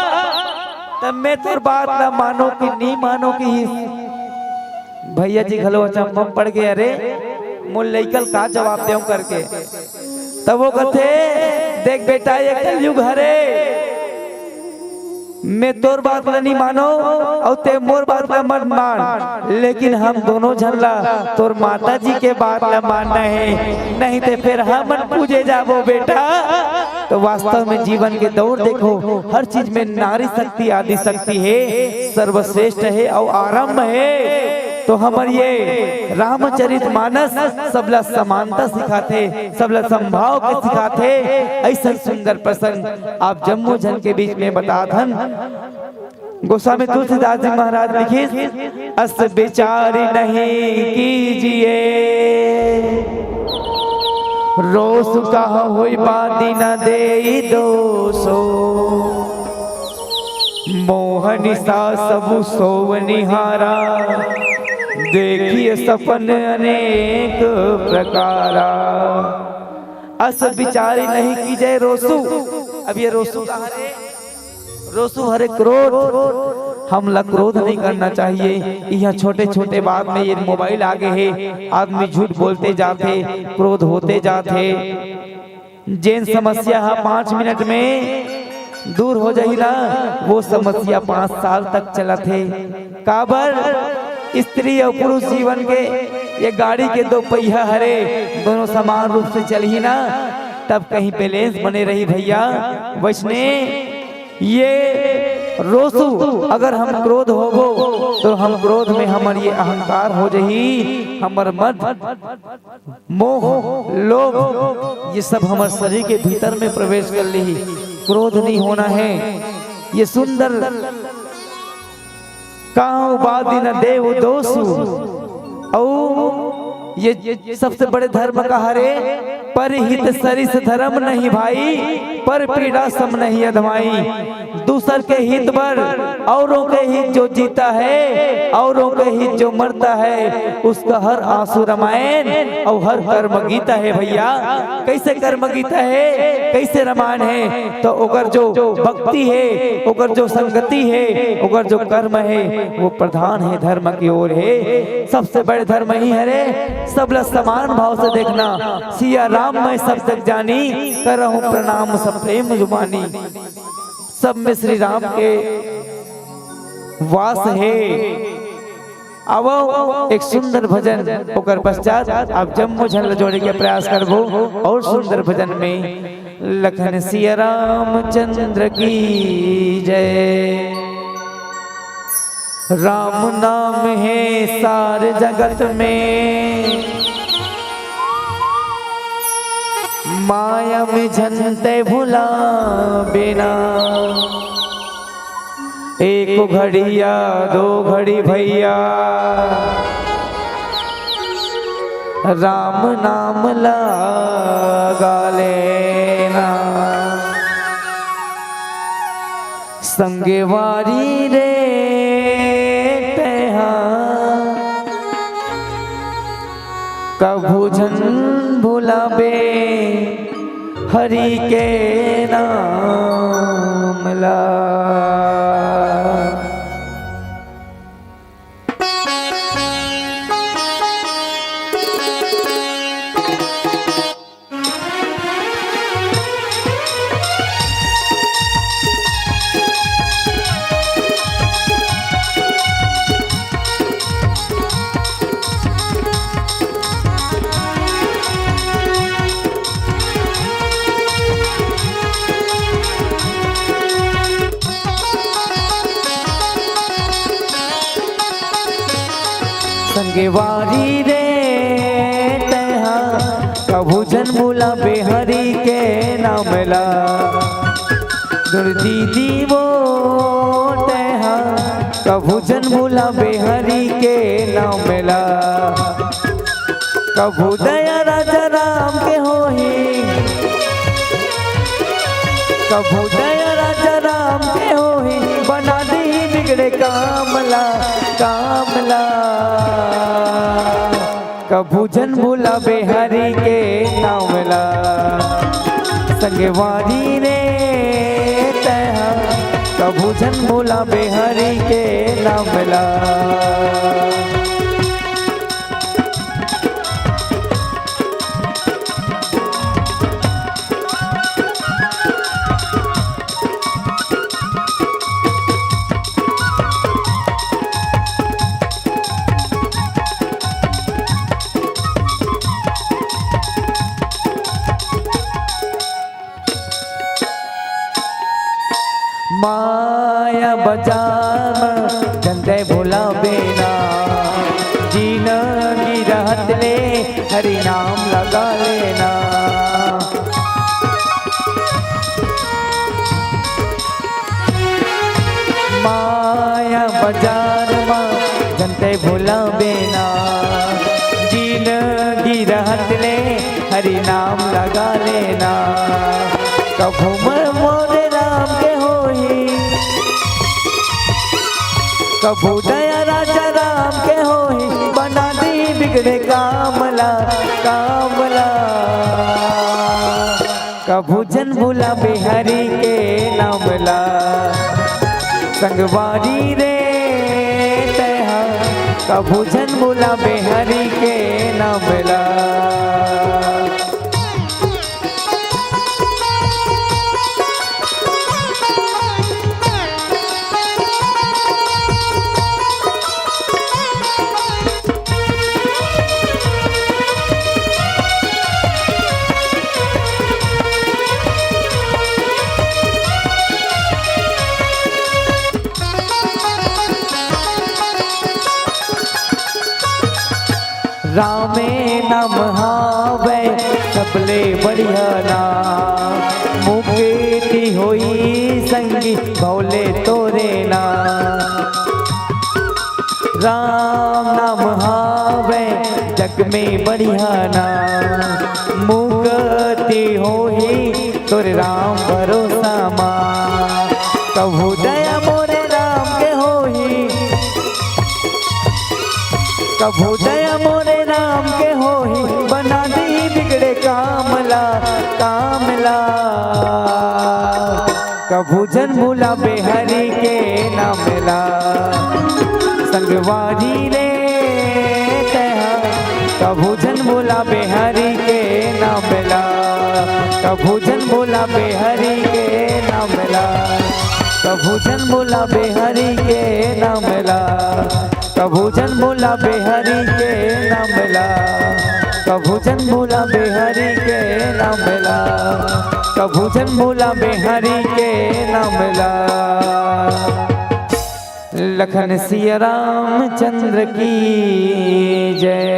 तब मैं तोर बात ला मानो कि नी मानो कि भैया जी घलो अचंभा म पड़ गे, अरे मोर लइका ल का जवाब देव करके। तब वो कथे, देख बेटा, ये कलयुग हरे, मैं तोर बात ला नहीं मानो अउ ते मोर बात ला मत मान, लेकिन हम दोनों झन ला तोर माता जी के बात ला मानना हे, नहीं ते फिर हमन पूजे जाबो बेटा। तो वास्तव में जीवन के दौर देखो, हर चीज में नारी शक्ति आदि शक्ति हे, सर्वश्रेष्ठ हे अउ आरंभ हे। तो हमर ये रामचरित मानस सबला समानता सिखाथे, सबला संभाव के सिखाथे। ऐसा सुंदर प्रसंग आप जम्मो झन के बीच में बतात हन। गोस्वामी तुलसीदास जी महाराज लिखिस, अस विचार नहीं कीजिए, रोष कहा होई बाँधि न देई दोषो। मोहनिसा सबु सोवनिहारा, देखिए सपन अनेक प्रकारा। अस बिचारी नहीं कीजय रोसु। अब ये रोसु का हरे, रोसु हरे क्रोध। हमला क्रोध नहीं करना चाहिए। यहाँ छोटे-छोटे बात में ये मोबाइल आगे हे, आदमी झूठ बोलते जाथे, क्रोध होते जाथे। जेन समस्या ह पाँच मिनट में दूर हो जाही ना, वो समस्या पाँच साल तक चलत हे। काबर? स्त्री अउ पुरुष जीवन के ये गाड़ी के दो पहिया हरे, दोनों समान रूप से चलही ना, तब कहीं बैलेंस बने रही भैया। वैसने ये रोसु, अगर हम क्रोध होबो, तो हम क्रोध में हमर ये अहंकार हो जही, हमर मद, मोह, लोभ, ये सब हमर शरीर के भीतर में प्रवेश कर लेही। क्रोध नहीं होना है। ये सुंदर कहा उपाधि न देव दोषु। अउ ये सबसे बड़े धर्म का हरे, परहित सरिस धर्म नहीं भाई, पर पीड़ा सम नहीं अधमाई। दूसर के हित बर औरों के हित जो जीता है, औरों के हित जो मरता है, उसका हर आंसू रामायण और हर कर्म गीता है भैया। कैसे कर्म गीता है, कैसे रामायण है? तो ओकर जो भक्ति है, ओकर जो संगति है, ओकर जो कर्म है, वो प्रधान है, धर्म की ओर है। सबसे बड़े धर्म ही हरे, सबला समान भाव से देखना। सिया राम मैं सब जग जानी, करहूँ प्रणाम सब प्रेम जुबानी। सब में श्री राम के वास हे। आवो एक सुंदर भजन, ओकर पश्चात आप जम्मो झन ल जोड़े के प्रयास करबो और सुंदर भजन में लखन सिया रामचंद्र की जय। राम नाम हे सार जगत में, माया में झन तै भुला बेना। एक घड़िया दो घड़ी भैया, राम नाम लगा लेना। संगवारी रे तेहा कभू झन भुलाबे हरि के नाम ला। संगवारी रे तेहा कभू झन भुलाबे हरि के नाम ला। दुर्दीदी वो तेहा कभू झन भुलाबे हरि के नाम ला। कभू दया राजा राम के होही, कभू दया राजा राम के होही, बना दी बिगड़े काम ला, काम ला। कभू झन भुलाबे हरि के नाम ला। संगवारी रे तेहा कभू झन भुलाबे हरि के नाम ला। माया बजार म झन तै भुलाबे ना, जिनगी रहत ले हरि नाम लगा लेना। माया बजार म झन तै भुलाबे ना, जिनगी रहत ले हरि नाम लगा लेना। कभू मैं मोरे राम के होही, कभू दया राजा राम के होही, बना दी बिगड़े काम ला, काम ला। कभू झन भुलाबे हरि के नाम ला, संगवारी रे तैं हा। कभू झन भुलाबे हरि के नाम ला। रामे नाम हावय सबले बढ़िया नाम, मुक्ति होई संगी भव ले तोरे नाम। राम नाम हावय जग में बढ़िया नाम, मुक्ति होही तोरे राम भरोसा मा। कभू दया मोरे राम के होही, कभू दया मोरे राम के होही, बना दी बिगड़े काम ला, काम ला। कभू झन भुलाबे हरि के नाम ला, संगवारी रे तैं हा। कभू झन भुलाबे हरि के नाम ला, कभू झन भुलाबे हरि के नाम ला, कभू झन भुलाबे हरि के नाम ला। कभू झन भुलाबे हरि के नाम ला, कभू झन भुलाबे हरि के नाम ला, कभू झन भुलाबे हरि के नाम ला। लखन सिया रामचंद्र की जय।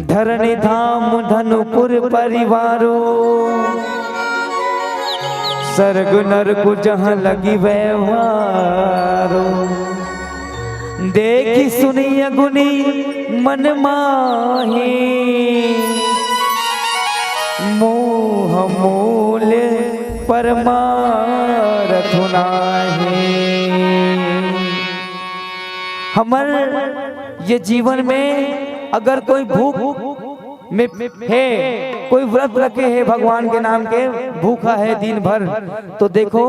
धरणी धाम धनुपुर परिवारो, सरग नरक जहाँ लगी व्यवहारो। देखि सुनि अगुनि मन माही, मोह मूल परमारथ नाही। हमर ये जीवन में अगर कोई भूख में हे, कोई व्रत रखे हे भगवान के नाम के, भूखा हे दिन भर, तो देखो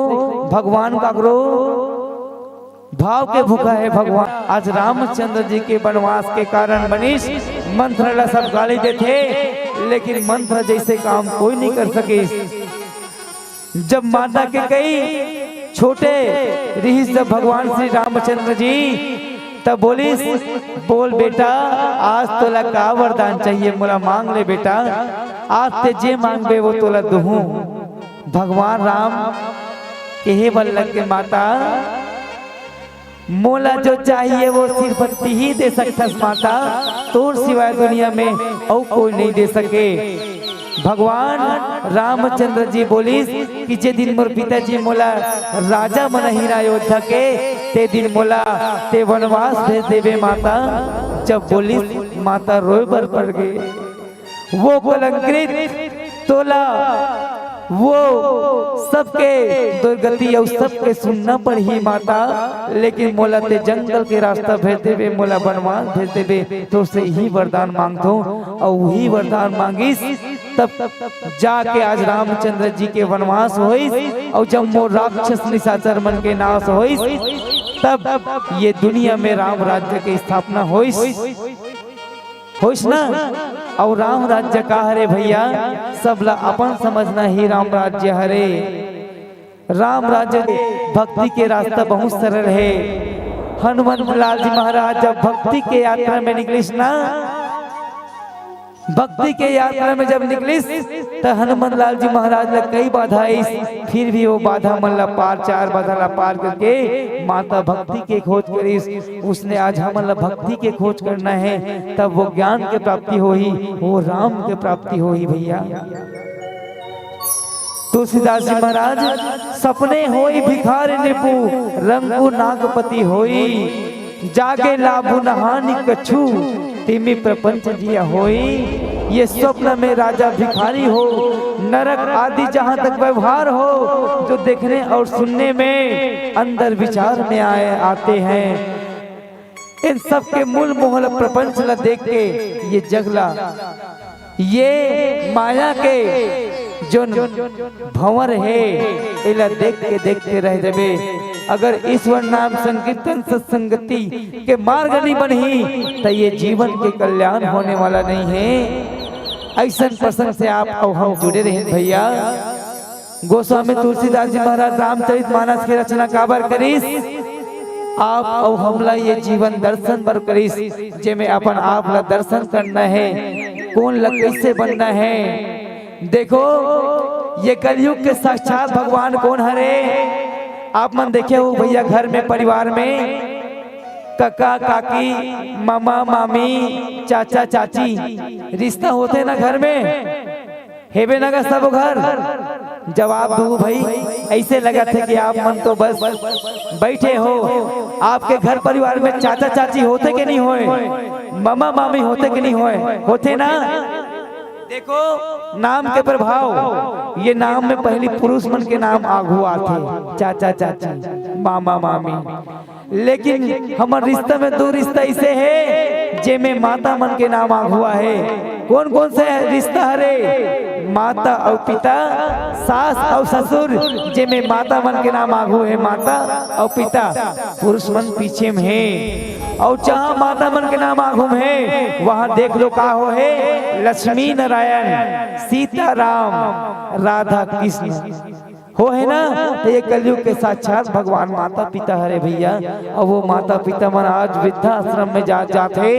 भगवान काकरो भाव के भूखा हे भगवान। आज रामचंद्र जी के वनवास के कारण बनिस, मंथरा ला सब गाली देथे, लेकिन मंथरा जैसे काम कोई नहीं कर सकिस। जब माता कैकेयी छोटे रिहिस, जब भगवान श्री रामचंद्र जी तब बोलिस, "बोल बेटा, आज तोला का वरदान चाहिए, मोला मांग ले बेटा, आज ते जे मांगबे वो तोला दुहूं।" भगवान राम कहे बर लगे, "माता, मोला जो चाहिए वो सिर्फ तिही दे सकथस माता, तोर सिवाय दुनिया में अउ कोई नहीं दे सके।" भगवान रामचंद्र जी बोलिस कि जे दिन मोर पिताजी मोला राजा बनाही ना अयोध्या के, ते दिन मोला ते वनवास भेज देबे माता। जब बोलिस, माता रोए बर पड़ गे। वो कलंकृत तोला, वो सबके दुर्गति अउ सबके सुनना पड़ही माता, लेकिन मोला ते जंगल के रास्ता भेज देबे, मोला वनवास भेज देबे, तोर से इही वरदान मांगथों। अउ उही वरदान मांगिस, तब जाके आज रामचंद्र जी के वनवास होइस, अउ जब मोर राक्षस निशाचर मन के नाश होइस, तब ये दुनिया में राम राज्य के स्थापना होइस। होइस ना? अउ राम राज्य का हरे भैया? सब ला अपन समझना ही राम राज्य हरे। राम राज्य भक्ति के रास्ता बहुत सरल हे। हनुमंत लाल जी महाराज जब भक्ति के यात्रा में निकलिस ना, भक्ति के यात्रा में जब निकलिस, त हनुमंत लाल जी महाराज ला कई बाधा आइस, फिर भी वो बाधा मन ला पार, चार बाधा ला पार करके माता भक्ति के खोज करिस। उसने आज हमन ला भक्ति के खोज करना हे, तब वो ज्ञान के प्राप्ति होही, वो राम के प्राप्ति होही भैया। तुलसीदास जी महाराज, "सपने होई भिखारी नृपु, रंगु नागपति होई, जागे लाभु न हानि कछु, तिमि प्रपंच जिया होई।" ये स्वप्न में राजा भिखारी हो, नरक आदि जहाँ तक व्यवहार हो, जो देखने और सुनने में अंदर विचार में आए आते हैं। इन सब के मूल मोह ल प्रपंच ला देख के ये जग ला, ये माया के जोन भंवर हे, एला देख के देखते रह जबे। अगर ईश्वर नाम संकीर्तन सत्संगति के मार्ग नहीं बनही, त ये जीवन के कल्याण होने वाला नहीं है। ऐसन प्रसंग से आप अउ हम जुड़े रहे भैया। गोस्वामी तुलसीदास जी महाराज रामचरित मानस के रचना काबर करिस? आप अउ हमला ये जीवन दर्शन बर करिस, जेमे अपन आप ला दर्शन करना है, कोन ला कैसे बनना है। देखो, ये कलयुग के साक्षात भगवान कोन हरे? आप मन देखे हो भैया, घर में, परिवार में कका, काकी, मामा, मामी, चाचा, चाची, रिश्ता होथे ना घर में? हेबे ना गा सबो घर? जवाब दू भाई। ऐसे लगत हे कि आप मन तो बस बैठे हो। आपके घर परिवार में चाचा, चाची होथे के नहीं होय? मामा, मामी होथे के नहीं होय? होथे ना? देखो, नाम के प्रभाव। ये नाम में पहली पुरुष मन के नाम आघू आथे, चाचा, चाची, मामा, मामी। लेकिन हमर रिश्ता में दो रिश्ता ऐसे हे, जेमे माता मन के नाम आघू आहे। कोन कोन से रिश्ता हरे? माता अउ पिता, सास अउ ससुर, जेमे माता मन के नाम आघू हे, माता अउ पिता, पुरुष मन पीछे में हे। अउ जहाँ माता मन के नाम आघू में हे, वहाँ देख लो का हो हे, लक्ष्मी नारायण, सीता राम, राधा कृष्ण। हो हे ना? तो ये कलयुग के साक्षात भगवान माता पिता हरे भैया। अउ वो माता पिता मन आज वृद्धाश्रम में जा, जाथे।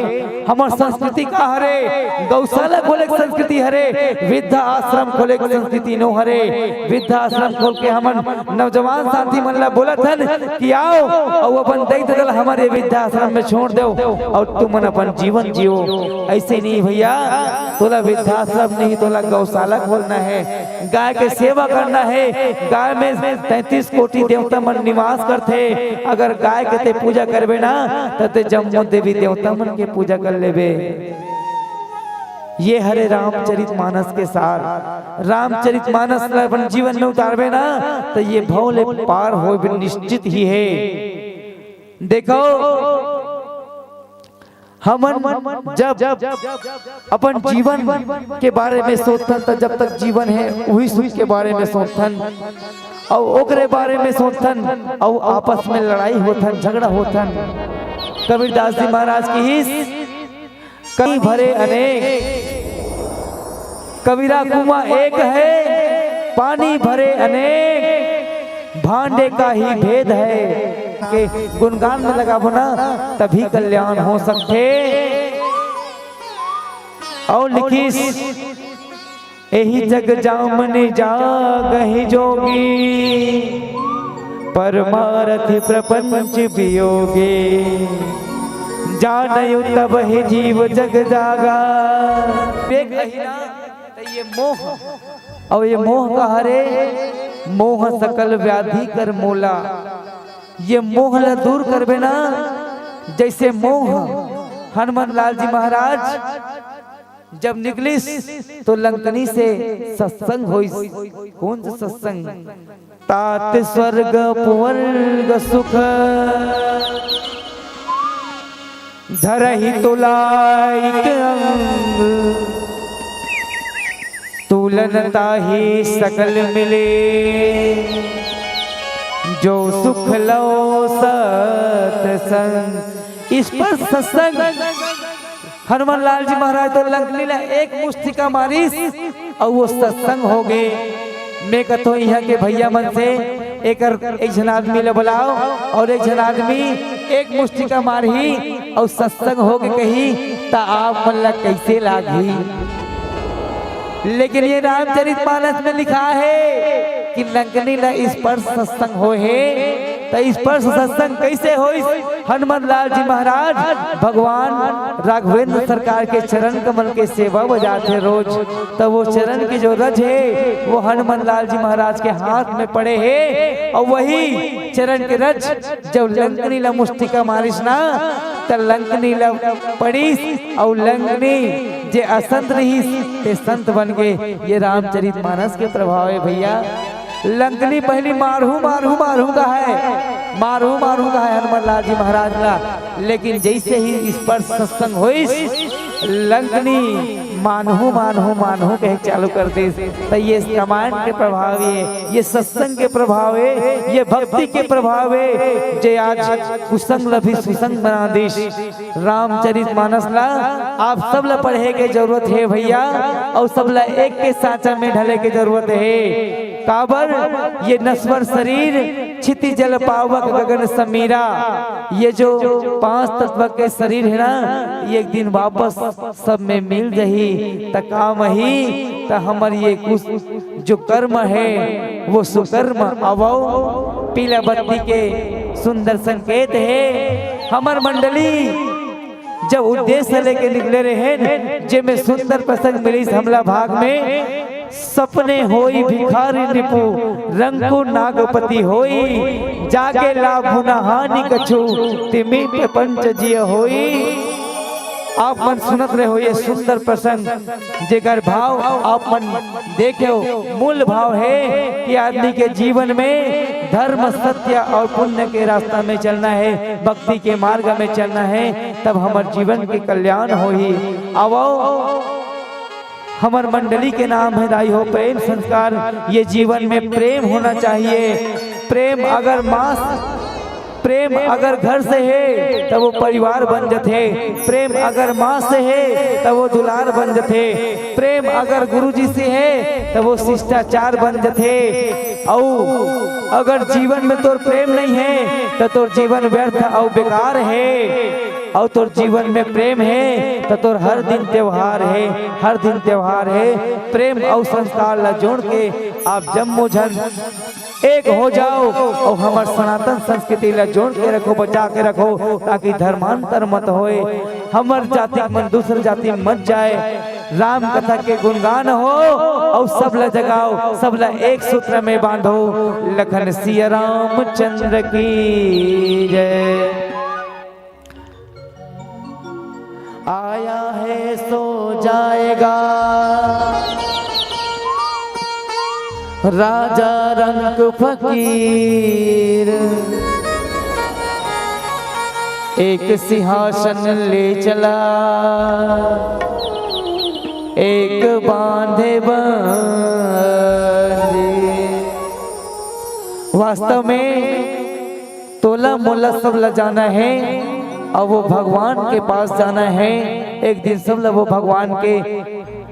हमर संस्कृति का हरे? गौशाला खोले के संस्कृति हरे, वृद्धा आश्रम खोले के संस्कृति नो हरे। वृद्धा आश्रम खोल के हमन नौजवान साथी मन ला बोलत हन कि आओ अउ अपन दई ददा ल हमर ये वृद्धा आश्रम में छोड़ देव अउ तुमन अपन जीवन जियो। ऐसे नहीं भैया, तोला वृद्धाश्रम नहीं, तोला गौशाला खोलना है। गाय के सेवा करना हे, गाय में तैंतीस कोटि देवता मन निवास करथे। अगर गाय के ते पूजा करबे ना, त ते जम्मो देवी देवता मन के पूजा कर लेबे। ये हरे रामचरित मानस के सार। रामचरित मानस ला अपन जीवन में उतारबे ना, त ये भव ले पार होबे निश्चित ही हे। देखो, हमन जब अपन जीवन के बारे में सोचथन, त जब तक जीवन हे, उही सुख के बारे में सोचथन। अउ ओकरे बारे में सोचथन, अउ आपस में लड़ाई होथन, झगड़ा होथन। कबीरदास जी महाराज कहिस, "कमी भरे अनेक, कबीरा कुआं एक है, पानी भरे अनेक, भांडे का ही भेद है।" के गुणगान में लगाबो ना, तभी कल्याण हो सकथे। अउ लिखिस, "एही जग जामन जागहि जोगी, परमारथ प्रपंच वियोगी, जानयु तब ही जीव जग जागा।" देख अही ना, त ये मोह, अउ ये मोह का हरे, "मोह सकल व्याधि कर मोला।" ये मोह ला दूर करबे ना, जैसे मोह हनुमान लाल जी महाराज जब निकलिस तो लंकनी से सत्संग होइस। कौन सा सत्संग? तात स्वर्ग पुवर्ग सुख, धरहि तुलाइक अंग, तुलन ताहि सकल मिले, जो सुख लो सत्संग। इस पर सत्संग हनुमान लाल जी महाराज तो लंकनी ला एक मुस्तिका मारिस अउ वो सत्संग हो गे। मैं कथो इहाँ के भैया मन से एकर एक झन आदमी ला बुलाओ अउ एक झन आदमी एक मुस्तिका मारही अउ सत्संग हो गे कही, त आप मन ला कैसे लागही? लेकिन ये रामचरित मानस में लिखा है कि लंकनी ला स्पर्श सत्संग होय हे, त स्पर्श सत्संग कैसे होइस? हनुमान लाल जी महाराज भगवान राघवेंद्र सरकार के चरण कमल के सेवा बजात हे रोज, त वो चरण के जो रज हे वो हनुमान लाल जी महाराज के हाथ में पड़े हे अउ वही चरण के रज जब लंकनी ला मुस्तिका मारिस ना, त लंकनी ला पड़िस अउ लंकनी जे असंत रहिस, ते संत बन गे। ये रामचरित मानस के प्रभाव हे भैया। लंकनी पहली मारहूं, मारहूं, मारहूं कहय, मारहूं, मारहूं कहय हनुमान लाल जी महाराज ला, लेकिन जैसे ही स्पर्श सत्संग होइस, लंकनी मानहूं, मानहूं, मानहूं कहे चालू कर दिस। त ये रामायण के प्रभाव हे, ये सत्संग के प्रभाव हे, ये भक्ति के प्रभाव हे, जे आज कुसंग ला भी सुसंग बना दिस। रामचरित मानस ला आप सब ला पढ़े के जरूरत हे भैया, अउ सब ला एक के सांचा में ढले के जरूरत हे। काबर ये नश्वर शरीर, क्षिति जल पावक गगन समीरा, ये जो पांच तत्व के शरीर हे ना, ये एक दिन वापस सब में मिल जही। त काम ही त हमर ये कुछ जो कर्म हे, वो सुकर्म आवव। पीला बत्ती के सुंदर संकेत हे। हमर मंडली जब उद्देश्य लेके निकले रहेन, जेमे सुंदर प्रसंग मिलिस हमला भाग में, सपने होई भिखारी रिपु, रंकु नागपति होई, जागे लाभ न हानि कछु, तिमि प्रपंच जिय होई। आप मन सुनत रहे हो ये सुंदर प्रसंग, जेकर भाव आप मन देखे हो, मूल भाव हे कि आदमी के जीवन में धर्म, सत्य और पुण्य के रास्ता में चलना हे, भक्ति के मार्ग में चलना हे, तब हमर जीवन के कल्याण होही। आवो, हमर मंडली के नाम हे दाई हो प्रेम संस्कार। ये जीवन में प्रेम होना चाहिए। प्रेम अगर माँ, प्रेम अगर घर से हे, त वो परिवार बन जथे। प्रेम अगर माँ से हे, त वो दुलार बन जथे। प्रेम अगर गुरुजी से हे, त वो शिष्टाचार बन जथे। अउ अगर जीवन में तोर प्रेम नहीं हे, त तोर जीवन व्यर्थ अउ बेकार हे। अउ तोर जीवन में प्रेम हे, त तोर हर दिन त्योहार हे, हर दिन त्योहार हे। प्रेम अउ संस्कार ला जोड़ के आप जम्मो झन एक हो जाओ अउ हमर सनातन संस्कृति ला जोड़ के रखो, बचा के रखो, ताकि धर्मांतर मत होए, हमर जाति मन दूसर जाति मत जाए। राम कथा के गुणगान हो अउ सब ला जगाओ, सब ला एक सूत्र में बांधो। लखन सिया रामचंद्र की जय। आया है सो जाएगा, राजा रंक फकीर। एक सिंहासन ले चला, एक बांधे बंदी। वास्तव में तोला मोला सब ला जाना हे, अउ वो भगवान के पास जाना हे। एक दिन सब ला वो भगवान के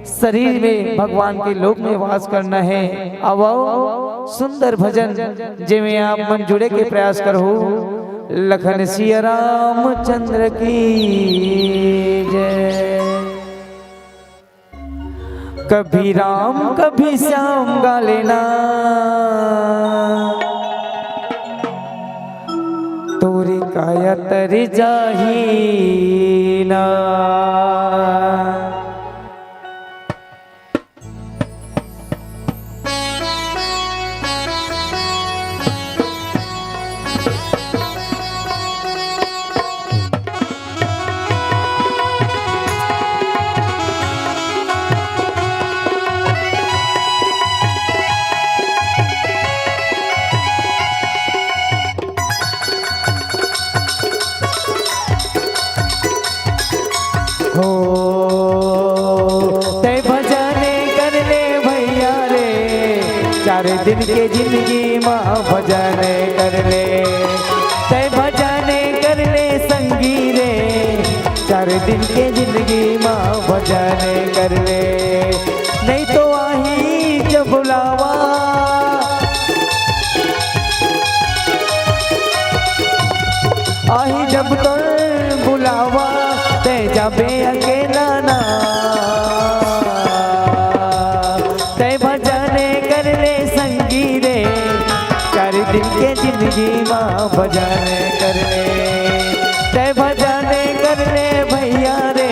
शरीर में, भगवान के लोक में वास करना हे। अब आओ सुंदर भजन, जेमे आप मन जुड़े के प्रयास करहू। लखन सिया रामचंद्र की जय। कभी राम कभी श्याम गा लेना, तोरी काया तरी जाही ना। हो, तै भजन कर ले भैया रे, चार दिन के जिंदगी मा भजन कर ले। तै भजन कर ले संगी रे, चार दिन के जिंदगी मा भजन कर ले। नहीं तो आही जब बुलावा, आही जब तोर बुलावा, तै जाबे अकेला ना। तै भजन कर ले संगी रे, चार दिन के जिंदगी मा भजन कर ले। तै भजन कर ले भैया रे,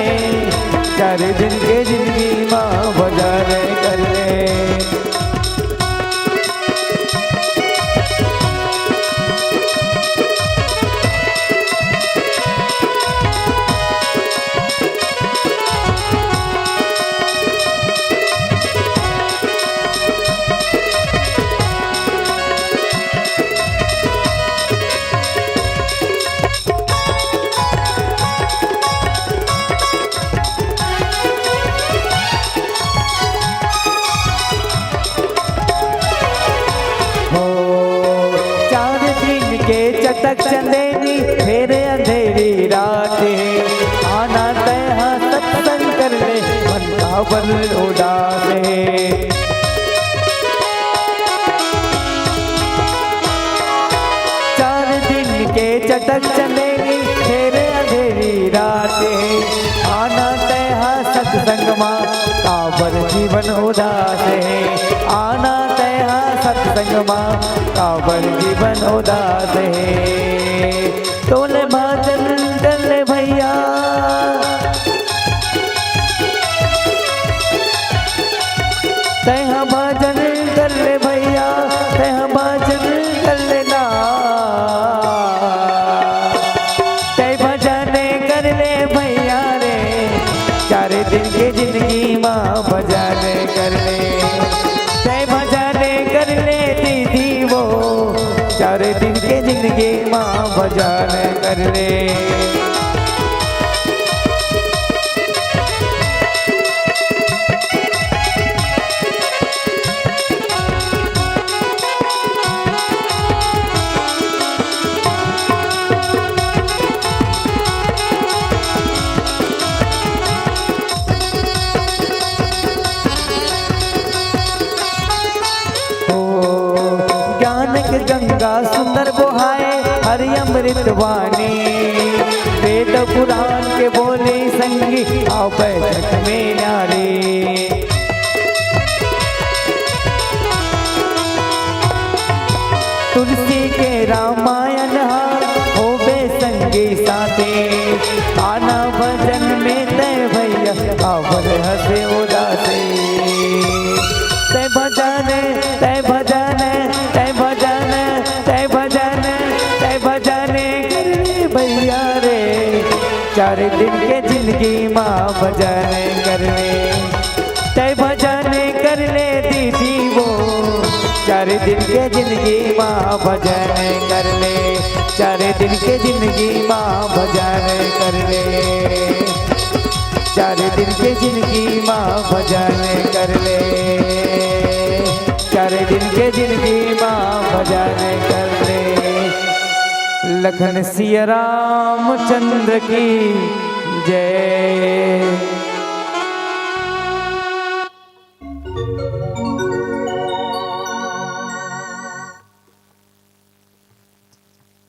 चार दिन के जिंदगी मा भजन कर ले। चंदेरी फेर अंधेरी रात हे, आना तैं हा सत्संग कर ले, मन काबर उदास हे। चार दिन के चटक चंदेरी फेर अंधेरी रात हे, आना तैं हा सत्संग मा, काबर जीवन उदास हे। आना तैं हा सत्संग मा, काबर जीवन उदास हे। तोले भजन कर ले भैया, तैं हा भजन कर ले भैया, तैं हा भजन कर ले ना। तैं भजन कर ले भैया रे, चार दिन के जिंदगी मा भजन कर ले। तैं भजन कर ले दीदी वो, चार दिन के जिंदगी मा भजन कर ले। ओ, ज्ञान के गंगा सुंदर बोहाए, हरि अमृत वाणी। वेद पुराण के बोले संगी, आव बैठक में न्यारी। तुलसी के रामायण हा होबे संगी साथी, आना भजन में तैं भैया, काबर हंसे उदासी। तैं भजन, तैं भजन, तैं भजन, तैं भजन, तैं भजन कर ले भैया रे, चार दिन के जिंदगी मा भजन कर ले। तैं भजन कर ले दीदी वो, चार दिन के जिंदगी मा भजन कर ले, चार दिन के जिंदगी मा भजन कर ले, चार दिन के जिंदगी मा भजन कर ले, चार दिन के जिंदगी मा भजन कर ले। लखन सिया रामचंद्र की जय।